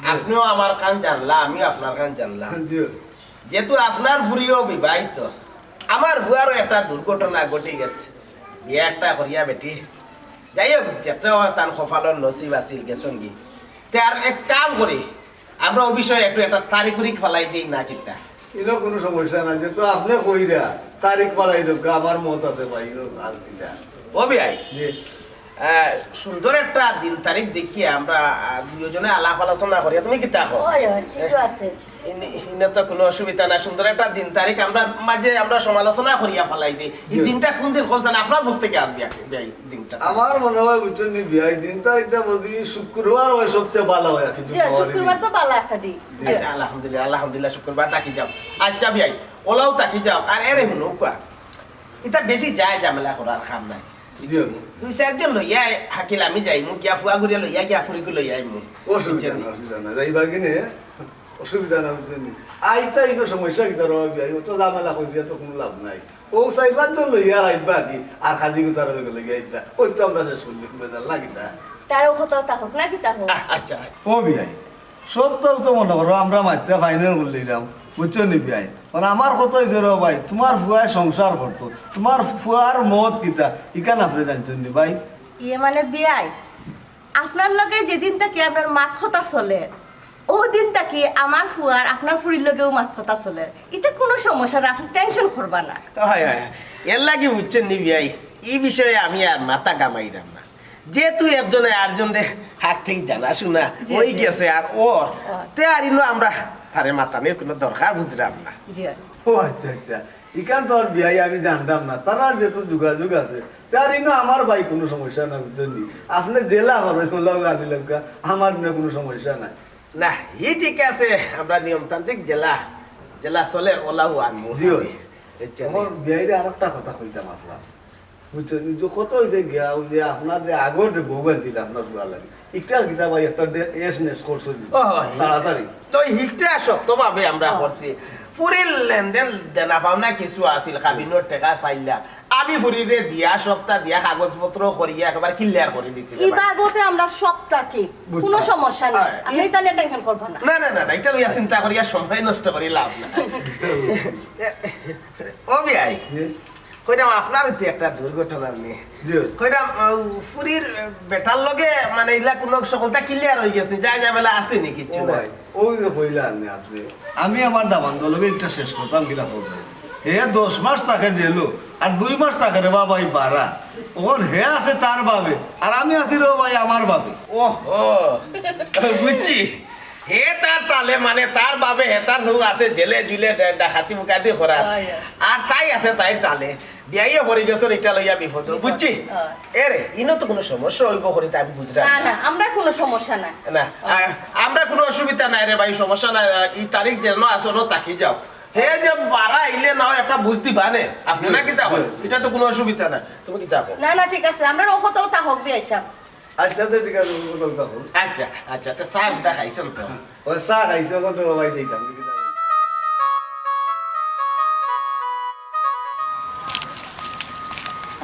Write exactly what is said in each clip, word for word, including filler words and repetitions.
আপনেও আমার কান জানলা, আমিও আপনার কান জানলাম। জি। যেহেতু আপনার ফুরিও বিবাহিত, আমার ফুয়ারও একটা দুর্ঘটনা ঘটি গেছে। বিয়া একটা করিয়া বেটি, যাই হোক, যেটা অয় তান কপালর নসিব আছিল, গেছইন গি। তে আর এক কাম করি, আমরা অউ বিষয়ে একটু একটা তারিখ উরিখ ফালাই দেই না কিতা? ইনো কুনু সমস্যা নাই, যেহেতু আপনে কইরা, তারিখ ফালাই দেউক্কা, আমার মত আছে ভাই, ইনো আর কিতা? ও বিয়াই, জি। আহ, সুন্দর একটা দিন তারিখ দেখিয়া আমরা, আহ, দুইজনে আলাপ আলোচনা করিয়া, তুমি কিতা কও? অয়, অয়, ঠিকউ আছে। ইন-, ইনো তো কুনু অসুবিধা নাই, সুন্দর একটা দিন তারিখ আমরা মাঝে আমরা সমালোচনা করিয়া ফালাই দেই। ই জি। দিনটা কুন দিন কইছইন, আপনার মুখ থাকি আনবি বিয়াই দিনটা। আমার মনে অয়, বুঝছইন নি বিয়াই, দিন তারিখটা যদি শুক্রবার অয় সবচেয়ে ভালা অয় আর কি, জি, শুক্রবার তো ভালা একটা দিন। জি। আচ্ছা, আলহামদুলিল্লাহ, আলহামদুলিল্লাহ, শুক্রবার থাকি যাউক। আচ্ছা বিয়াই, অলাউ থাকি যাউক। আর এরে হুনো, কুয়া, ইতা বেশি যায় ঝামেলা করার কাম নাই। জি। দুই চাইরজন লইয়া হাকিল আমি যাইমু, গিয়া ফুয়াগুরে লইয়া, গিয়া ফুরিগু লইয়া আইমু। অসুবিধা নাই, অসুবিধা নাই। যাইবা কিনে? অসুবিধা নাই, বুঝছইন নি? আইতা ইনো সমস্যা কিতা রে বিয়াই? অত ঝামেলা করিয়া তো কুনু লাভ নাই। অউ চাইর পাঁচজন লইয়া আর আইবা কি? আর কাজিগুতারে লগে লইয়া আইবা। অউ তো আমরা শেষ করিলিমু, বেজার না কিতা? তার অউ কথাউ থাকউক না কিতা কও? আ-, আচ্ছা। ও বিয়াই, সবতাউ তো মনো করো আমরা মাতিয়া final করিলিলাম, বুঝছো নি বিয়াই? মানে আমার কথা অইছে রে ভাই, তুমার ফুয়ায় সংসার করতো, তুমার ফুয়ার মত কিতা, ইখান আপনে জানছইন নি ভাই? ইয়ে মানে বিয়াই, আপনার লগে যেদিন থাকি আপনার মাত কথা চলের, অউ দিন থাকি আমার ফুয়ার আপনার ফুরির লগেও মাত কথা চলের। ইতে কুনু সমস্যা না, আপনে tension করবা না। হয়, হয়, হয়। এরলাগি বুঝছইন নি বিয়াই, ই বিষয়ে আমি আর মাথা ঘামাইরাম না। যেহেতু একজনে আরজনরে আগ থাকি জানাশুনা জি, অই জি। গেছে, আর অর, অর। তে আর ইনো আমরা তারে মাতানির কুনু দরকার বুঝরাম না। জি। ও আচ্ছা, আচ্ছা। ইখান তো আর বিয়াই আমি জানরাম না, তারার যেহেতু যোগাযোগ আছে, তে আর ইনো আমার ভাই কুনু সমস্যা না, বুঝছইন নি? আপনে যেলা করইন, অলাউ আনি লউক্কা, আমার ইনো কুনু সমস্যা নাই। না, ই ঠিক আছে, আমরা নিয়মতান্ত্রিক যেলা, যেলা চলের অলাউ আনমু। জি, অয়। বুঝছইন নি? অখন বিয়াইরে আরেকটা কথা কইতাম আছলাম। বুঝছইন নি? যে কথা অইছে গিয়া, অউ যে আপনার যে আগর যে বউ আনছিল আপনার ফুয়ার লাগি, ইটার কিতা ভাই একটা ডে-, এস নেস করছইন নি? ও, অয়। তাড়াতাড়ি। তো ইটা শক্তভাবে আমরা অয়। করছি। ফুরির লেনদেন দেনা পাওনা কিছু আছিল, কাবিনর টেকা চাইল্লা। আমি ফুরিরে দিয়া, সবতা দিয়া, কাগজপত্র করিয়া একেবারে clear করি দিছি রে ই ভাই। বাবদে আমরা সবতা ঠিক, বুঝছি। কুনু সমস্যা নাই। অয়। আপনে ইতা নিয়া tension করবা না। না, না, না, না, ইটা লইয়া চিন্তা করিয়া সময় নষ্ট করি লাভ নাই। ও বিয়াই, জি। কইরাম, আপনার অইতে একটা দুর্ঘটনা নিয়া। জি। কইরাম, আহ, ফুরির বেটার লগে, মানে, ইলা কুনু সকলতা clear অই গেছে নি? যায় ঝামেলা আছে নি কিচ্ছু ও না? ভাই, অউ যে কইলা আননি আপনে। আমি আমার দামান্দর লগে ইটা শেষ করতাম কিলা কইছে। হে দশ মাস থাকে জেলো, আর দুই মাস থাকে রে বাবা ই বারা। অখন হে আছে তার বাবে, আর আমি আছি রে ভাই আমার বাবে। ওহো, বুঝছি। হে তার তালে, মানে, তার বাবে হে তার হউ আছে জেলে জুলে ডা-, ডাকাতি মুকাতি করার। অয়, অয়। আর তাই আছে তাইর তালে। বিয়াইও পড়ি গেছইন ইটা লইয়া বিপদো, বিপদ, বুঝছি? অয়। এরে, ইনো তো কুনু সমস্যা অইবো করি তা আমি বুঝরাম না, না। না, আমরা কুনু সমস্যা নাই। না, অয়। আ-, আমরা কুনু অসুবিধা নাই রে ভাই, সমস্যা নাই। আ, ই তারিখ যেন আছে, অনো থাকি যাও। হে যে বারা আইলে না অয় একটা বুঝ দিবা নে, আপনে না কিতা কইন? জি, জি। ইটা তো কুনু অসুবিধা নাই, তুমি কিতা কও? না, না, ঠিক আছে, আমরার অউ কথাউ থাকউক বিয়াই সাব। আচ্ছা, তো ঠিক আছে, অউ কথাউ থাকউক। আচ্ছা, আচ্ছা, তে চা-টা খাইছইন তো? অউ চা খাইছি, অখন তো ভাই যাইতাম।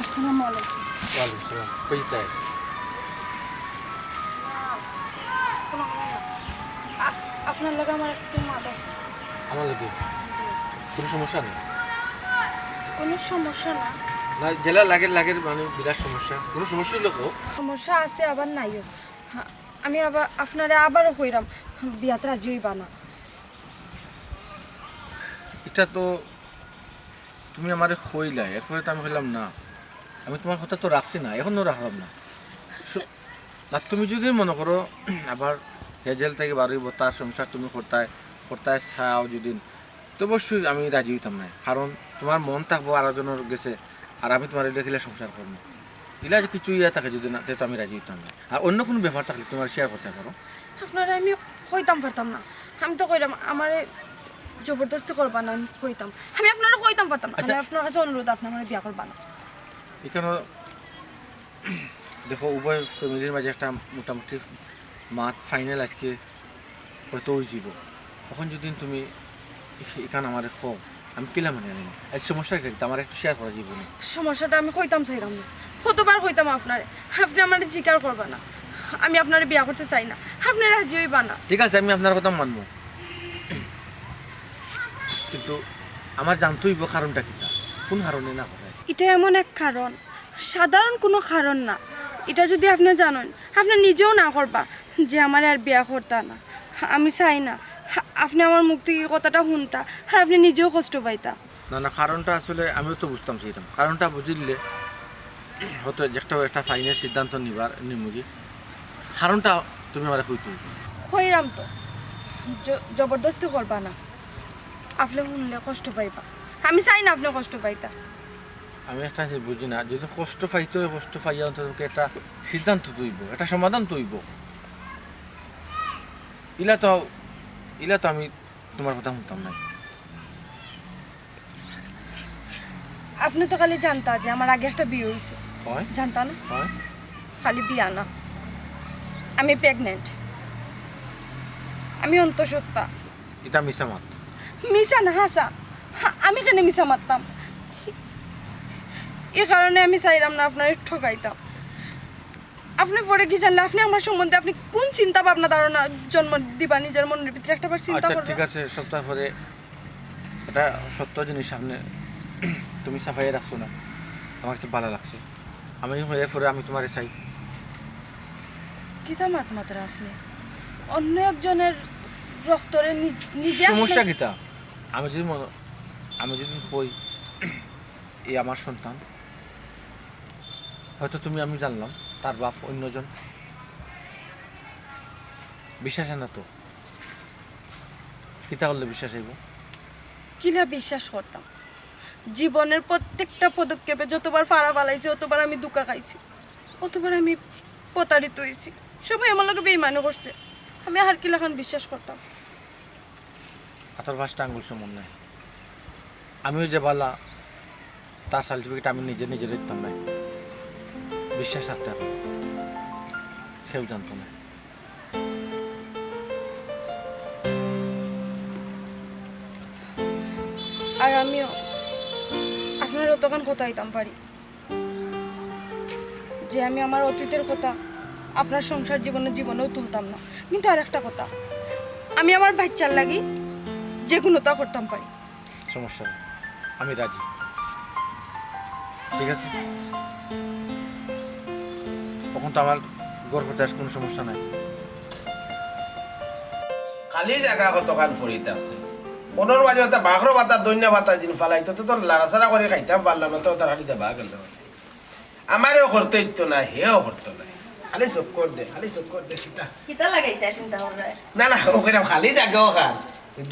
আসসালামু আলাইকুম। ওয়ালাইকুম সালাম। কই যাইতায়? না, কুনু কথা না। আপ-, আপনার লগে আমার একটু মাত আছে। আমার লগে? জি। কুনু সমস্যা নাই? কুনু সমস্যা না। না, যেলা লাগের, লাগের মানে বিরাট সমস্যা। কুনু সমস্যা অইলে কও। সমস্যা আছে আবার নাইও। হ্যাঁ, আমি আবার আপনারে আবারও কইরাম, বিয়াত রাজি অইবা না। ইটা তো তুমি আমারে কইলায়, এরপরে তো আমি কইলাম না। আমি তুমার কথা তো রাখছি না, অখনো রাখলাম না। সু-, না, তুমি যুদি মনো করো আবার হে জেল থাকি বার অইবো, তার সংসার তুমি করতায়, করতায় চাও যুদি, তো অবশ্যই আমি রাজি অইতাম নায়, কারণ তুমার মন থাকবো আরক জনর গেছে, আর আমি তুমারে দেখিলে সংসার করমু। ইলা যে কিছু ইয়া থাকে যুদি না, তে তো আমি রাজি অইতাম নায়। আর অইন্য কুনু ব্যাপার থাকলে তুমার share করতায় পারো। আপনারে আমি কইতাম পারতাম না, আমি তো কইরাম আমারে জবরদস্তি করবা না, আমি কইতাম, আমি আপনারে কইতাম পারতাম না। আচ্ছা। আমি আপনার কাছে অনুরোধ, আপনে আমারে বিয়া করবা না। ইখানো দেখো, উভয় family-র মাঝে একটা মোটামুটি মাত final আইজকে হয়তো অইযিবো। অখন যুদি তুমি ইখান আমারে কও, আমি কিলা মানিয়া নিমু? আইজ সমস্যা কিতা? আমার একটু share করা যাইবো না? সমস্যাটা আমি কইতাম চাইরাম না। কতবার কইতাম আপনারে, আপনে আমারে স্বীকার করবা না। আমি আপনারে বিয়া করতে চাই না, আপনে রাজি অইবা না। ঠিক আছে, আমি আপনার কথা মানমু, কিন্তু আমার জানতে অইবো কারণটা কিতা, কোন কারণে না করায়? ইটা এমন এক কারণ, সাধারণ কুনু কারণ না। ইটা যুদি আপনে জানইন, আপনে নিজেও না করবা যে আমারে আর বিয়া করতা না। আমি চাই না আপনে আমার মুখ থাকি ই কথাটা হুনতা, আর আপনে নিজেও কষ্ট পাইতা। না, না, কারণটা আসলে আমিও তো বুঝতাম চাইতাম। কারণটা বুঝিলে হয়তো একটা, একটা ফাইনাল সিদ্ধান্ত নিবার, নিমুগি। কারণটা তুমি আমারে কইতে অইবো। কইরাম তো, জ-, জবরদস্তি করবা না। আপনে হুনলে কষ্ট পাইবা। আমি চাই না আপনে কষ্ট পাইতা। আমি একটা জিনিস বুঝি না, যদি কষ্ট পাইতে অয়, কষ্ট পাইয়া অন্তত একটা সিদ্ধান্ত তো অইবো, একটা সমাধান তো অইবো। ইলা তো, ইলা তো আমি তুমার কথা হুনতাম নায়। আপনে তো খালি জানতা যে আমার আগে একটা বিয়া অইছে। অয়? জানতা না? অয়? খালি বিয়া না, আমি প্রেগন্যান্ট। আমি অন্তঃসত্ত্বা। ইটা মিছা মাত। মিছা না, হাছা। হা, আমি কেনে মিছা মাততাম? ই কারণে আমি চাইরাম না আপনারে ঠগাইতাম। আপনে পরে কি জানলে, আপনে আমার সম্বন্ধে আপনে কুন চিন্তা ভাবনা ধারণা জন্ম দিবা নিজের মনের ভিতরে? একটা বার চিন্তা আচ্ছা, করবা। ঠিক আছে, সপ্তাহ পরে একটা সত্য জিনিস সামনে তুমি ছাপাইয়া রাখছো না, আমার কাছে ভালা লাগছে। আমি হইয়া পরে আমি তুমারে চাই। কিতা মাত মাতরা আপনে? অন্য একজনের রক্তরে নি-, নিজে সমস্যা আপনার কিতা? আমি যদি মনে, আমি যদি কই, এই আমার সন্তান, হয়তো তুমি, আমি জানলাম, তার বাপ অন্যজন। বিশ্বাস অয় না তো? কিতা করলে বিশ্বাস অইবো? কিলা বিশ্বাস করতাম? জীবনের প্রত্যেকটা পদক্ষেপে যতবার ফাড়া ফালাইছি, অতবার আমি ধোঁকা খাইছি, অতবার আমি প্রতারিত অইছি। সবাই আমার লগে বেইমানি করছে, আমি আর কিলাখান বিশ্বাস করতাম? আতর পাঁচটা আঙ্গুল সমান নায়। আমিও যে বালা, তার সার্টিফিকেট আমি নিজে নিজে দিতাম নায়। বিশ্বাস রাখতে হবে, কেউ জানতো না। আর আমিও আপনার অতখান কথা অইতাম পারি যে আমি আমার অতীতের কথা আপনার সংসার জীবনে জীবনেও তুলতাম না। কিন্তু আর একটা কথা, আমি আমার বাচ্চার লাগি যে কুনুতা করতাম পারি। সমস্যা নাই, আমি রাজি। ঠিক আছে, অখন তো আমার ঘর করতে আর কুনু সমস্যা নাই। খালি জাগা কতখান পড়িত আছে, মনর মাঝে অতা বাখরো পাতা, দইন্যা পাতা দিন ফালাইতো, তো তোর লাড়াচাড়া করি খাইতাম পারলাম না, তো তার খালি দেবা গেল। আমারেও করতে ইচ্ছো না, হেও করতো না। খালি চক্কর দে, খালি চক্কর দে, কিতা? কিতা লাগাইতা চিন্তা কররায়? না, না, ও কইরাম খালি জাগা অখান।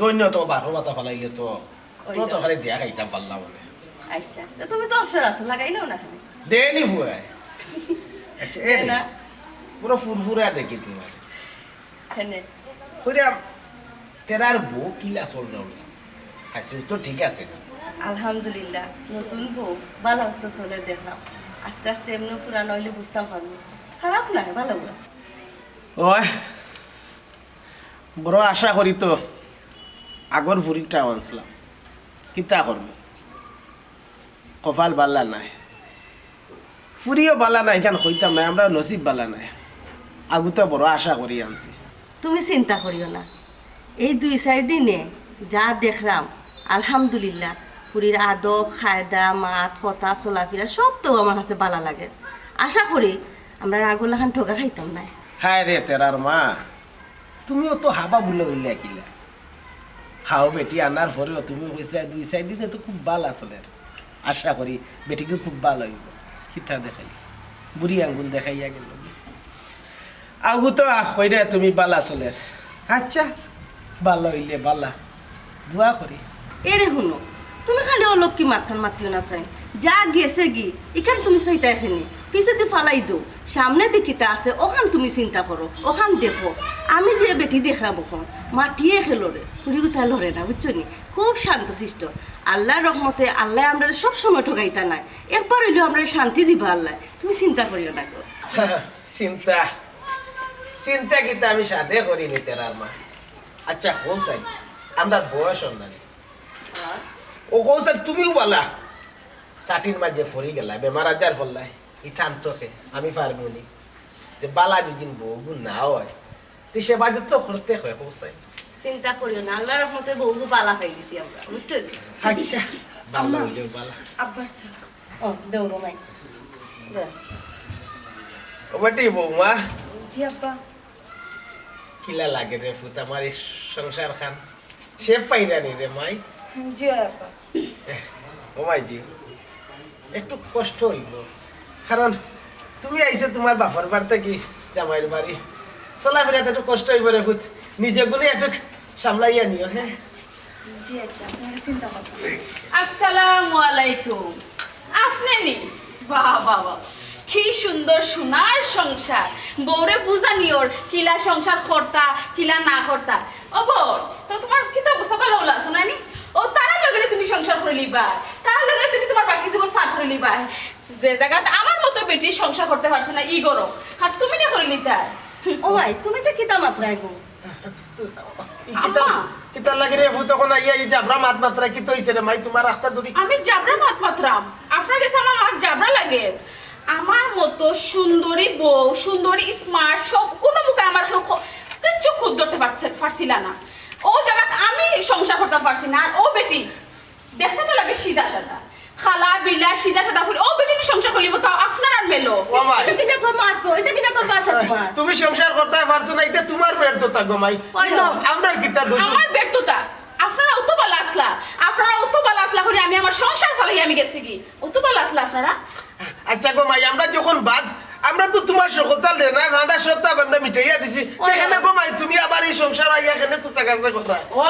দইন্য তো বারো মাথা ফালাইলে তো, ওই তো তো। তো খালি দিয়া খাইতাম পারলাম না। আচ্ছা, তো তুমি তো অবসর আছো, লাগাই নাও না খালি। দেনি ফুয়ায়। আচ্ছা, এ দে রে। না। পুরো ফুরফুরা দেখি তুমার। হেনে। কইরাম, তেরার বউ কিলা চলরাম? খাইছুন তো ঠিক আছে না? আলহামদুলিল্লাহ, নতুন বউ, বালা তো চলে দেখরাম। আস্তে আস্তে এমনে পুরানা অইলে বুঝতাম পারমু। খারাপ নায়, বালা আছে। ওই, বড় আশা করি তো, আগর ফুরিটাও আনছলাম। কিতা করমু? কপাল বালা নায়। ফুরিও বালা নায়, ইখান কইতাম নায়, আমরার নসিব বালা নায়। আগুতে বড় আশা করি আনছি। তুমি চিন্তা করিও না, এই দুই চাইর দিনে যা দেখরাম, আলহামদুলিল্লাহ, ফুরির আদব, কায়দা, মাত, কথা, চলাফিরা সব তো আমার কাছে বালা লাগে। আশা করি আমরার আগর লাখান ঠগা খাইতাম নায়। হায় রে তেরার মা, তুমিও তো হাবা বুলা অইলা কিলা। হাও বেটি আনার পরেও তুমি কইছলায় দুই চাইর দিনে তো খুব বালা চলের। আশা করি বেটিগু খুব বালা অইবো। কিতা দেখাই, বুড়ি আঙ্গুল দেখাইয়া গেল। আগু তো আহ কইরা তুমি বালা চলের। আচ্ছা, বালা অইলে বালা। দোয়া করি। এরে হুনো, তুমি খালি অলক্ষী মাতখান মাতিও না চাই। যা গেছেগি, ইখান তুমি চাইতায় কেনে? পিছেদি ফালাই দেও। সামনেদি কিতা আছে, অখান তুমি চিন্তা করো, অখান দেখো। আমি যে বেটি দেখরাম অখন, মাটিয়ে একে লড়ে, ফুরিগুতা লড়ে না, বুঝছো নি? খুব শান্তশিষ্ট। আল্লার রহমতে আল্লায় আমরারে সব সময় ঠগাইতা নায়, একবার অইলেও আমরারে শান্তি দিবা আল্লায়। তুমি চিন্তা করিও না গো। চিন্তা, চিন্তা কিতা আমি সাধে করি নি তেরার মা। আচ্ছা, কও চাই, আমরার বয়স অর না নি? ও কও চাই, তুমিও বালা। চাটির মাঝে পড়ি গেলায়, বেমার আজার পড়লায়, ইটা আনতো কে, আমি পারমু নি। যে বালা দুদিন বউগু না অয়, তে সেবা যত্ন করতে হয়, কও চাই। চিন্তা করিও না, আল্লাহর রহমতে বউগু বালা পাই গেছি আমরা, বুঝছো নি? আচ্ছা, বালা আম্মা। অইলেও বালা। আব্বার চা। ও, দেও গো মাই। দেও। ও বেটি, বৌমা। জি আব্বা। কিলা লাগে রে ফুত আমার এই সংসার খান? সে পাইরানি রে মাই। জি আব্বা। এহ, ও মাইজি, একটু কষ্ট অইবো, কারণ তুমি আইছো তুমার বাপর বাড়ি থাকি জামাইর বাড়ি, চলাফেরাত একটু কষ্ট অইবো রে ফুত, নিজগুনে একটু সামলাইয়া নিও, হ্যাঁ? জি আচ্ছা, আপনারা চিন্তা করবেন না। আসসালামু আলাইকুম। আপনে নি? বাহ, বাহ, বাহ। কি সুন্দর সোনার সংসার। বউরে বুঝানি অর, কিলা সংসার করতা, কিলা না করতা। ও বউ, তো তুমার কিতা অবস্থা, বালা উলা আছো না নি? ও তারার লগে তুমি সংসার করিলিবা, তারার লগে তুমি তুমার বাকি জীবন পার করিলিবা। যে জাগাত আমার মতো বেটি সংসার করতে পারছে না, ই গরো। আর তুমি নি করিলিতা। ও ভাই, তুমি তো কিতা মাতরায় গো? ই কিতা, আম্মা। কিতা লাগে রে ফুত, তখন আইয়া ই জাবরা মাত মাতরা, কিতা অইছে রে মাই, তুমার রাস্তা দূরি? আমি জাবরা মাত মাতরাম? আপনার গেছে আমার মাত জাবরা লাগে? আমার মতো সুন্দরী বউ, সুন্দরী smart, সব কোনো মুখে আমার কেউ খ-, কিচ্ছু খুদ ধরতে পারছে, পারছিলা না। ও জাগাত আমি সংসার করতে পারছি না, আর ও বেটি দেখতে তো লাগে সিধা সাদা, খালা বিলা সিধা সাদা ফুল। ও বেটি নি সংসার করিলিবো, তাও আপনার আর মেলো। ও মাই। ইটা কিতা তোর মাত গো? ইটা কিতা তোর ভাষা তুমার? তুমি সংসার করতে পারছো না, ইটা তুমার ব্যর্থতা গো মাই। ওই তো। আমরার কিতা দোষ? আমার ব্যর্থতা? আপনারা অত বালা আছলা, আপনারা অত বালা আছলা করি আমি আমার সংসার ফালাই আমি গেছি গি। অত বালা আছলা আপনারা? আচ্ছা গো মাই, আমরা যখন বাদ, আমরা তো তুমার সকলতা লেনা ভাঙা সবতা আমরা মিটাইয়া দিছি। ওই। কেনে গো মাই, তুমি আবার এই সংসার আইয়া কেনে কুচাকাচি করতায়? ও,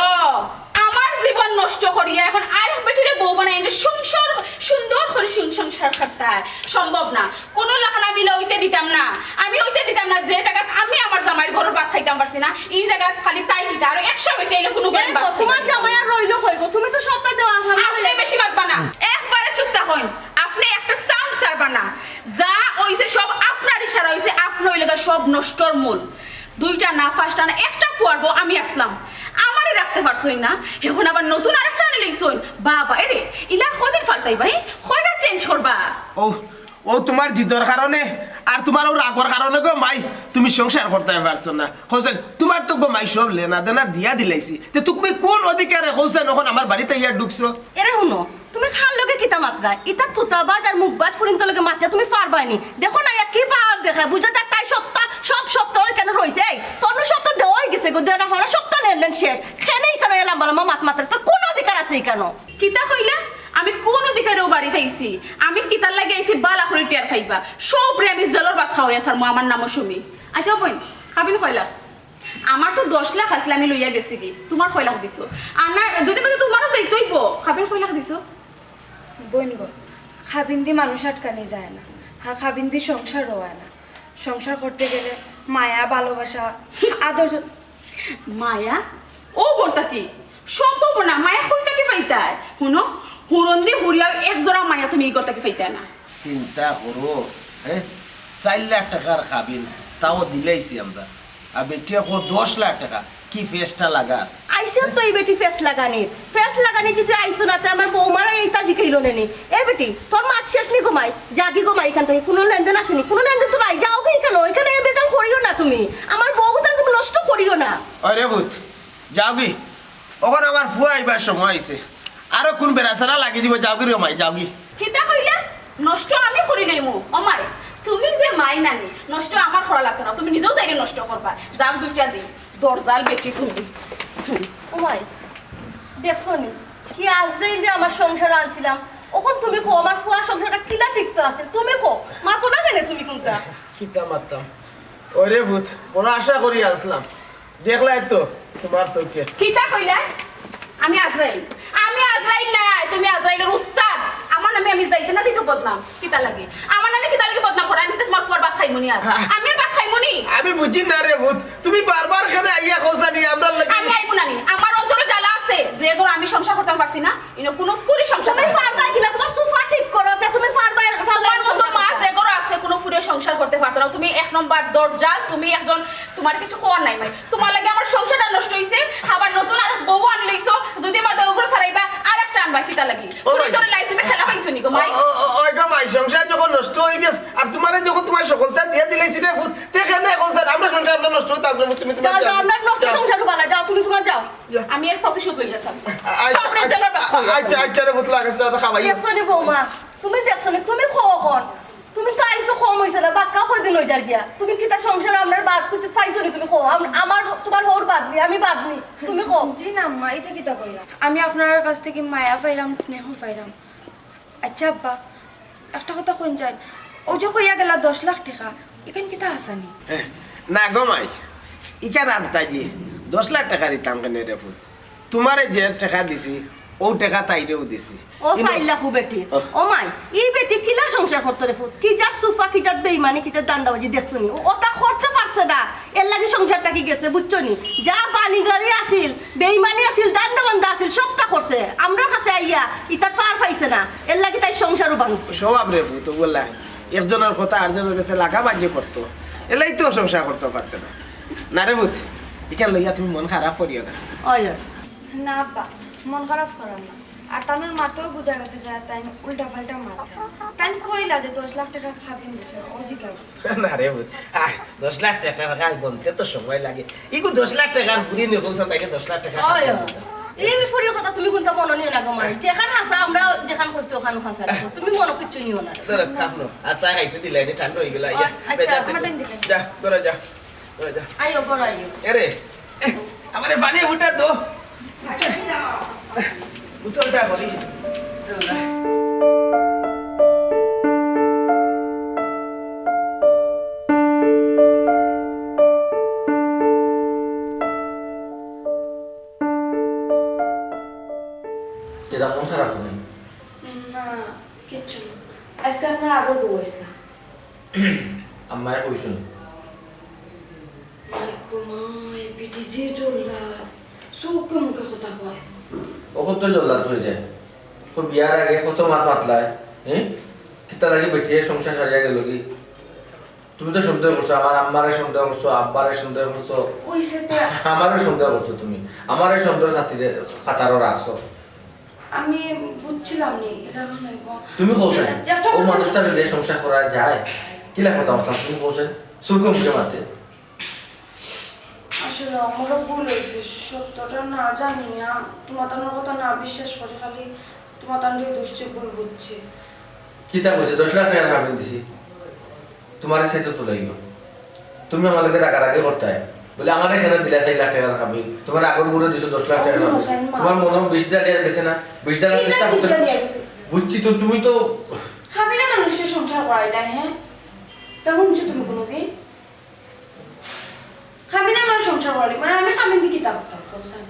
আমার জীবন নষ্ট করিয়া এখন আরেক বেটিরে বউ বানাই যে সংসার সুন্দর করি সং-, সংসার করতায়, সম্ভব না। কোনো লাখান আমি ইলা অইতে দিতাম না। আমি অইতে দিতাম না, যে জাগাত আমি আমার জামাইর ঘরর ভাত খাইতাম পারছি না, ই জাগাত খালি তাই কিতা, আরো একশো বেটি আইলে কোনো বাড়ি ভাত খাইতাম না। তুমার জামাই আর রইলো কই গো? তুমি তো সবতা দেওয়া, আপনে বেশি মাতবা না, একবারে চুপ থাকইন। আপনে একটা sound ছাড়বা না। যা অইছে সব আপনার ইশারা অইছে, আপনে অইলে গা সব নষ্টর মূল। দুইটা না, পাঁচটা না, একটা ফুয়ার বউ আমি আছলাম, আমারে রাখতে পারছইন না, এখন আবার নতুন আরেকটা আনি লইছইন। বাবা, এরে, ইলা কদিন ফালতাইবা, হে? কয়টা change করবা? ও, ও তুমার জিদর কারণে আর তুমার ও রাগর কারণে গো মাই, তুমি সংসার করতে পারছো না। কও চাইন, তুমার তো গো মাই সব লেনা দেনা দিয়া দিলাইছি, তে তুমি কোন অধিকারে কও চাইন এখন আমার বাড়িত আইয়া ঢুকছো? এরে হুনো, তুমি কার লগে কিতা মাতরায়? ইতা তুতাবাজ আর মুখবাজ ফুরিন্তর লগে মাতিয়া তুমি পারবায় নি। দেখো না, ইয়া কি পাওয়ার দেখায়, বুঝা যায় তাই সবতা, সব সবতা ওইখানো রইছে। এই, তনু সবতা দেওয়া অই গেছে গো, দেনা হনা সবতা লেনদেন শেষ। কেনে ইখানো ইয়া লাম্বা লাম্বা মাত মাতরায়, তোর কোন অধিকার আছে ইখানো? কিতা কইলা? আমি কোন অধিকারে ও বাড়িত আইছি? আমি কিতার লাগি আইছি বালা করি টের পাইবা। সবরে আমি জেলর ভাত খাওয়াইয়া ছাড়মু আমার নামো সুমি। আচ্ছা বইন, কাবিন কয় লাখ? আমার তো দশ লাখ আছিল, আমি লইয়া গেছি গি। তুমার কয় লাখ দিছো? আর না, দুদিন বাদে তুমারও যাইতে অইবো। কাবিন কয় লাখ দিছো? বইন গো, কাবিন দি মানুষ আটকানি যায় না, আর কাবিন দি সংসারও অয় না। সংসার করতে গেলে মায়া, ভালোবাসা, আদর যত- মায়া? ও ঘর থাকি? সম্ভব না, মায়া কই থাকি পাইতায়? হুনো, হুরন্দি হুরিয়াও এক জোড়া মায়া তুমি ই ঘর থাকি পাইতায় না। চিন্তা করো, হ্যাঁ? চাইর লাখ টেকার কাবিন, তাও দিলাইছি আমরা। আর বেটিয়ে কয় দশ লাখ টেকা, কি ফেসটা লাগার? আইছে তো ই বেটি ফেস লাগানিত। ফেস লাগানিত যদি আইতো না, তে আমার বৌমারে ইতা জিকাইলো নে নি। এ বেটি, তোর মাত শেষ নি গো মাই? যাগি গো মাই ইখান থাকি, কোনো লেনদেন আছে নি? কোনো লেনদেন তো নাই। যাওগি ইখানো, ইখানো এ বেজাল করিও না তুমি। আমার বউগুতারে তুমি নষ্ট করিও না। ওরে ফুত, যাওগি, অখন আমার ফুয়া আইবার সময় অইছে, আরো কুন বেড়াছেড়া লাগি দিবো, যাওগি রে মাই, যাওগি। কিতা কইলা? নষ্ট আমি করিলাইমু? ও মাই, তুমি যে মাই নানি, নষ্ট আমার করা লাগতো না, তুমি নিজেউ তাইরে নষ্ট করবা। যাও দুইটা দিন, দরজাল বেটি তুমি। ও মাই, দেখছো নি কি আজরাইলরে আমার সংসারো আনছিলাম? অখন তুমি কও আমার ফুয়ার সংসারটা কিলা টিকতো আছে? তুমি কও, মাতো না কেনে তুমি কুনতা? কিতা মাততাম? ওরে ফুত, বড় আশা করি আনছিলাম, দেখলায় তো তুমার চউখে। কিতা কইলায়? আমি আজরাইল? আমি আজরাইল নায়, তুমি আজরাইলর উস্তাদ। আমার নামে আমি যাইতে না দিতে বদনাম। কিতা লাগি? আমার নামে কিতা লাগি বদনাম করায়? আমি কিতা তুমার ফুয়ার ভাত খাইমু নি আজ? হ্যাঁ। আমি আর ভাত খাইমু নি? আমি বুঝি না রে ফুত, তুমি বারবার কেনে আইয়া কও চাইন নি আমরার লাগি? আমি আইমু না নি? আমার অন্তরো জ্বালা আছে, যে ঘরো আমি সংসার করতাম পারছি না, ইনো কুনু ফুরি সংসার তুমি করতাম পারবায় কিনা? তুমার সুফা ঠিক করো, তে তুমি পারবায়, পারলে তুমার মতো সংসার মা করতাম। যে ঘরো আছে, কুনু ফুরি সংসার করতে পারতো না। তুমি এক নম্বর দরজাল, তুমি একজন, তুমার কিছু কওয়ার নাই মাই। তুমার লাগি আমার সংসারটা নষ্ট অইছে, আবার নতুন আরেক বউ আনি লইছো, যদি মা দৌড় ছাড়াইবা, আরেকটা আনবা, কিতা লাগি? ও ফুরি মাই। ধরে লাইফ তুমি খেলা পাইছো নি গো মাই? ও, ও, ও, ওই গো মাই, সংসার যখন নষ্ট অই গেছে, আর তুমারে যখন তুমার সকলতা দিয়া দিলাইছি রে ফুত, তে আমি এর প্রতিশোধ লইয়া ছাড়মু। আচ্ছা, সব রেজাল্ট আচ্ছা, আচ্ছা, আচ্ছা রে পুতলা, আচ্ছা, তো খাওয়াই। দেখছো নি বৌমা, তুমি দেখছো নি, তুমি কও অখন। তুমি তো আইছো কম অইছে না, বাক্কা কয়দিন অই যার গিয়া। তুমি কিতা সংসার আমরার বাদ কিছু পাইছো নি? তুমি কও, আম-, আমার তোমার হউর বাদ নি, আমি বাদ নি, তুমি কও। জি না আম্মা, ইতা কিতা কইরা? আমি আপনার কাছ থাকি মায়া পাইরাম, স্নেহ পাইরাম। আচ্ছা আব্বা, একটা কথা কইন যাইন, অউ যে কইয়া গেলা দশ লাখ টেকা, ইখান কিতা হাছা নি? এহ, না গো মাই, ইখান আন্তাজি, দশ লাখ টেকা দিতাম কেনে রে পুত? তুমারে যে টেকা দিছি, অউ টেকা তাইরেও দিছি। ও ইনো- সাইল্লা খু বেটি। ও। ও মাই, ই বেটি কিলা সংসার করতো রে পুত? কি জাত সুফা, কি জাত বেইমানি, কি জাত ধান্দাবাজি দেখছো নি? ও ওটা করতে পারছে না, এর লাগি সংসার থাকি গেছে, বুঝছো নি? যা বানিগারি আছিল, বেইমানি আছিল, ধান্দা বান্দা আছিল, সবটা করছে। আমরার কাছে আইয়া ইতা পার পাইছে না, এর লাগি তাই সংসারও ভাঙছে। স্বভাব রে পুত, বললা একজনর কথা আরজনর গেছে লাগাবাজি করতো, এলাই তো সংসার করতে পারছে না। না রে পুত, ইখান লইয়া তুমি মন খারাপ করিও না। ওই, ওই। না আব্বা, মন খারাপ করাম না। আর তানর মাতেও বুঝা গেছে যে তাইন উল্টা পাল্টা মাত। তাইন কইলা যে দশ লাখ টেকা খাবিন দিছে, ও জি কেন? না রে পুত, আহ, দশ লাখ টেকা খাই গুনতে তো সময় লাগে। ইগু দশ লাখ টেকার ফুরি নিয়ে বলছে, তাইকে দশ লাখ টেকা ওই, খাবিন ওই। দিতাম। এই ফুরির কথা তুমি গুনতা মনো নিও না গো মাই। যেখান হাছা আমরা যেখান কইছি ওখান হাছা। তুমি মনো কিচ্ছু নিও না। ধরো, খাবো। আর চা খাইতে দিলে, এনে ঠান্ডা হয়ে গেল। আইয়া, আচ্ছা, বেজার আমার থাকো। টাইম দিলে। যা, ধরো, যা। আইও, ঘর আইও। এরে, আমারে পানি ফুটা দো। গোসলটা করি। এটা মন খারাপ হয়নি? না, কিচ্ছু না। আজকে আপনার আগর বউ আইসলা। আম্মায় কইছুন। মাই গো মাই, বেটি যে জল্লাদ, চোখে মুখে কথা কয়। ও কত জল্লাদ হয়ে যায়। ও বিয়ার আগে কত মাত মাতলায়, হ্যাঁ? কিতা লাগে বেটিয়ে সংসার সারিয়া গেল কি? তুমি তো সন্দেহ করছো, আমার আম্মারে সন্দেহ করছো, আব্বারে সন্দেহ করছো। ওই সে তো আমারও সন্দেহ করছো তুমি। আমারে সন্দেহ খাতিরে, খাতারও রাখছো। আমি বুঝছিলাম নি, এলাকা নইব। তুমি কওছেন, যে একটা ও কথা মানুষটার লইয়া সংসার করা যায়? কিলা কথা মাতলাম, তুমি কওছেন, চোখে মুখে মাতে। আসলে আমারও ভুল হয়েছে, সত্যটা না জানি, আ, তোমার তানোর কথা না বিশ্বাস করি, খালি তোমার তানরে দুষছি, ভুল বুঝছি। কিতা কইছে? দশ লাখ টেকার খাবিন দিছি। তোমারে সে তো তুলাইল। তুমি আমার লগে রাগারাগি করতায়। বলে, "আমারে কেনে দিলা চাইর লাখ টেকার খাবিন? তোমার আগর বুড়ো দিছো দশ লাখ টেকার খাবিন।" তোমার মনে হয় বিশ হাজার টেকা গেছে না? বিশ হাজার চেষ্টা করছে। বুঝছি তো, তুমি তো খাবিনে মানুষের সংসার করাই না, হ্যাঁ? তা শুনছো তুমি কোনোদিন? খাবিনে আমার সংসার করালি, মানে আমি খাবিন দি কিতা করতাম, কওছাইন?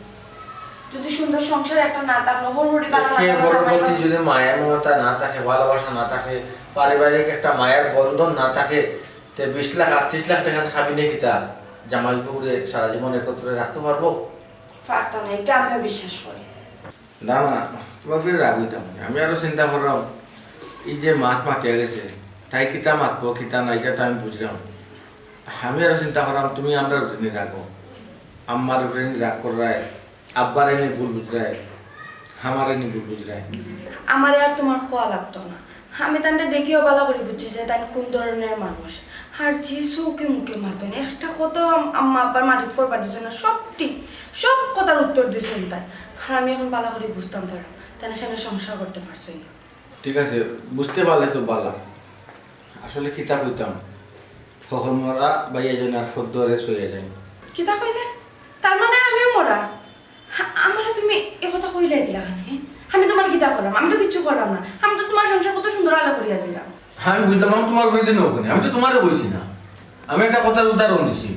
যদি সুন্দর সংসার একটা না থাকলো, হরহরি বালা সে লাগলো, পরবর্তী যদি মায়া মমতা না থাকে, ভালোবাসা না থাকে, পারিবারিক একটা মায়ার বন্ধন না থাকে, তে বিশ লাখ, আটত্রিশ লাখ টেকার খাবিনে কিতা জামাই বউরে সারা জীবন একত্রে রাখতে পারবো? পারতা না, এটা আমিও বিশ্বাস করি। না, না, তোমার ফিরে রাগ হইতাম না। আমি আরো চিন্তা করলাম, এই যে মাত মাতিয়া গেছে, তাই কিতা মাতবো, কিতা না, এটা তো আমি বুঝলাম। আমি আরো চিন্তা করলাম, তুমি আমরার উপরে নি রাগো, আম্মার উপরে নি রাগ কররায়, আব্বারে নি ভুল বুঝরায়, আমারে নি ভুল বুঝরায়। আমারে আর তোমার খোয়া লাগতো না। আমি তানরে দেখিও বালা করি বুঝছি যে তাইন কোন ধরনের মানুষ। আর যে চোখে মুখে মাতইন, একটা কথা আম-, আম্মা আব্বার মাটিত পড়বার দিছইন না, সবটি, সব কথার উত্তর দিছইন তাইন। আর আমি এখন বালা করি বুঝতাম পারলাম, তাইন এখানে সংসার করতে পারছইন না। ঠিক আছে, বুঝতে পারলে তো বালা। আসলে কিতা কইতাম, হকল মরা বাইয়া যাইন আর ফদ্দরে সইয়া যাইন। কিতা কইলে? তার মানে আমিও মরা? হা, আমারে তুমি এ কথা কইলাই দিলা কেনে, হে? আমি তোমার কিতা করলাম? আমি তো কিচ্ছু করলাম না। আমি তো তোমার সংসার কত সুন্দর আলো করিয়া দিলাম। আমি বুঝলাম, আমি তোমার উপরে দিন ওখানে, আমি তো তোমারে বলছি না, আমি একটা কথার উদাহরণ দিছি।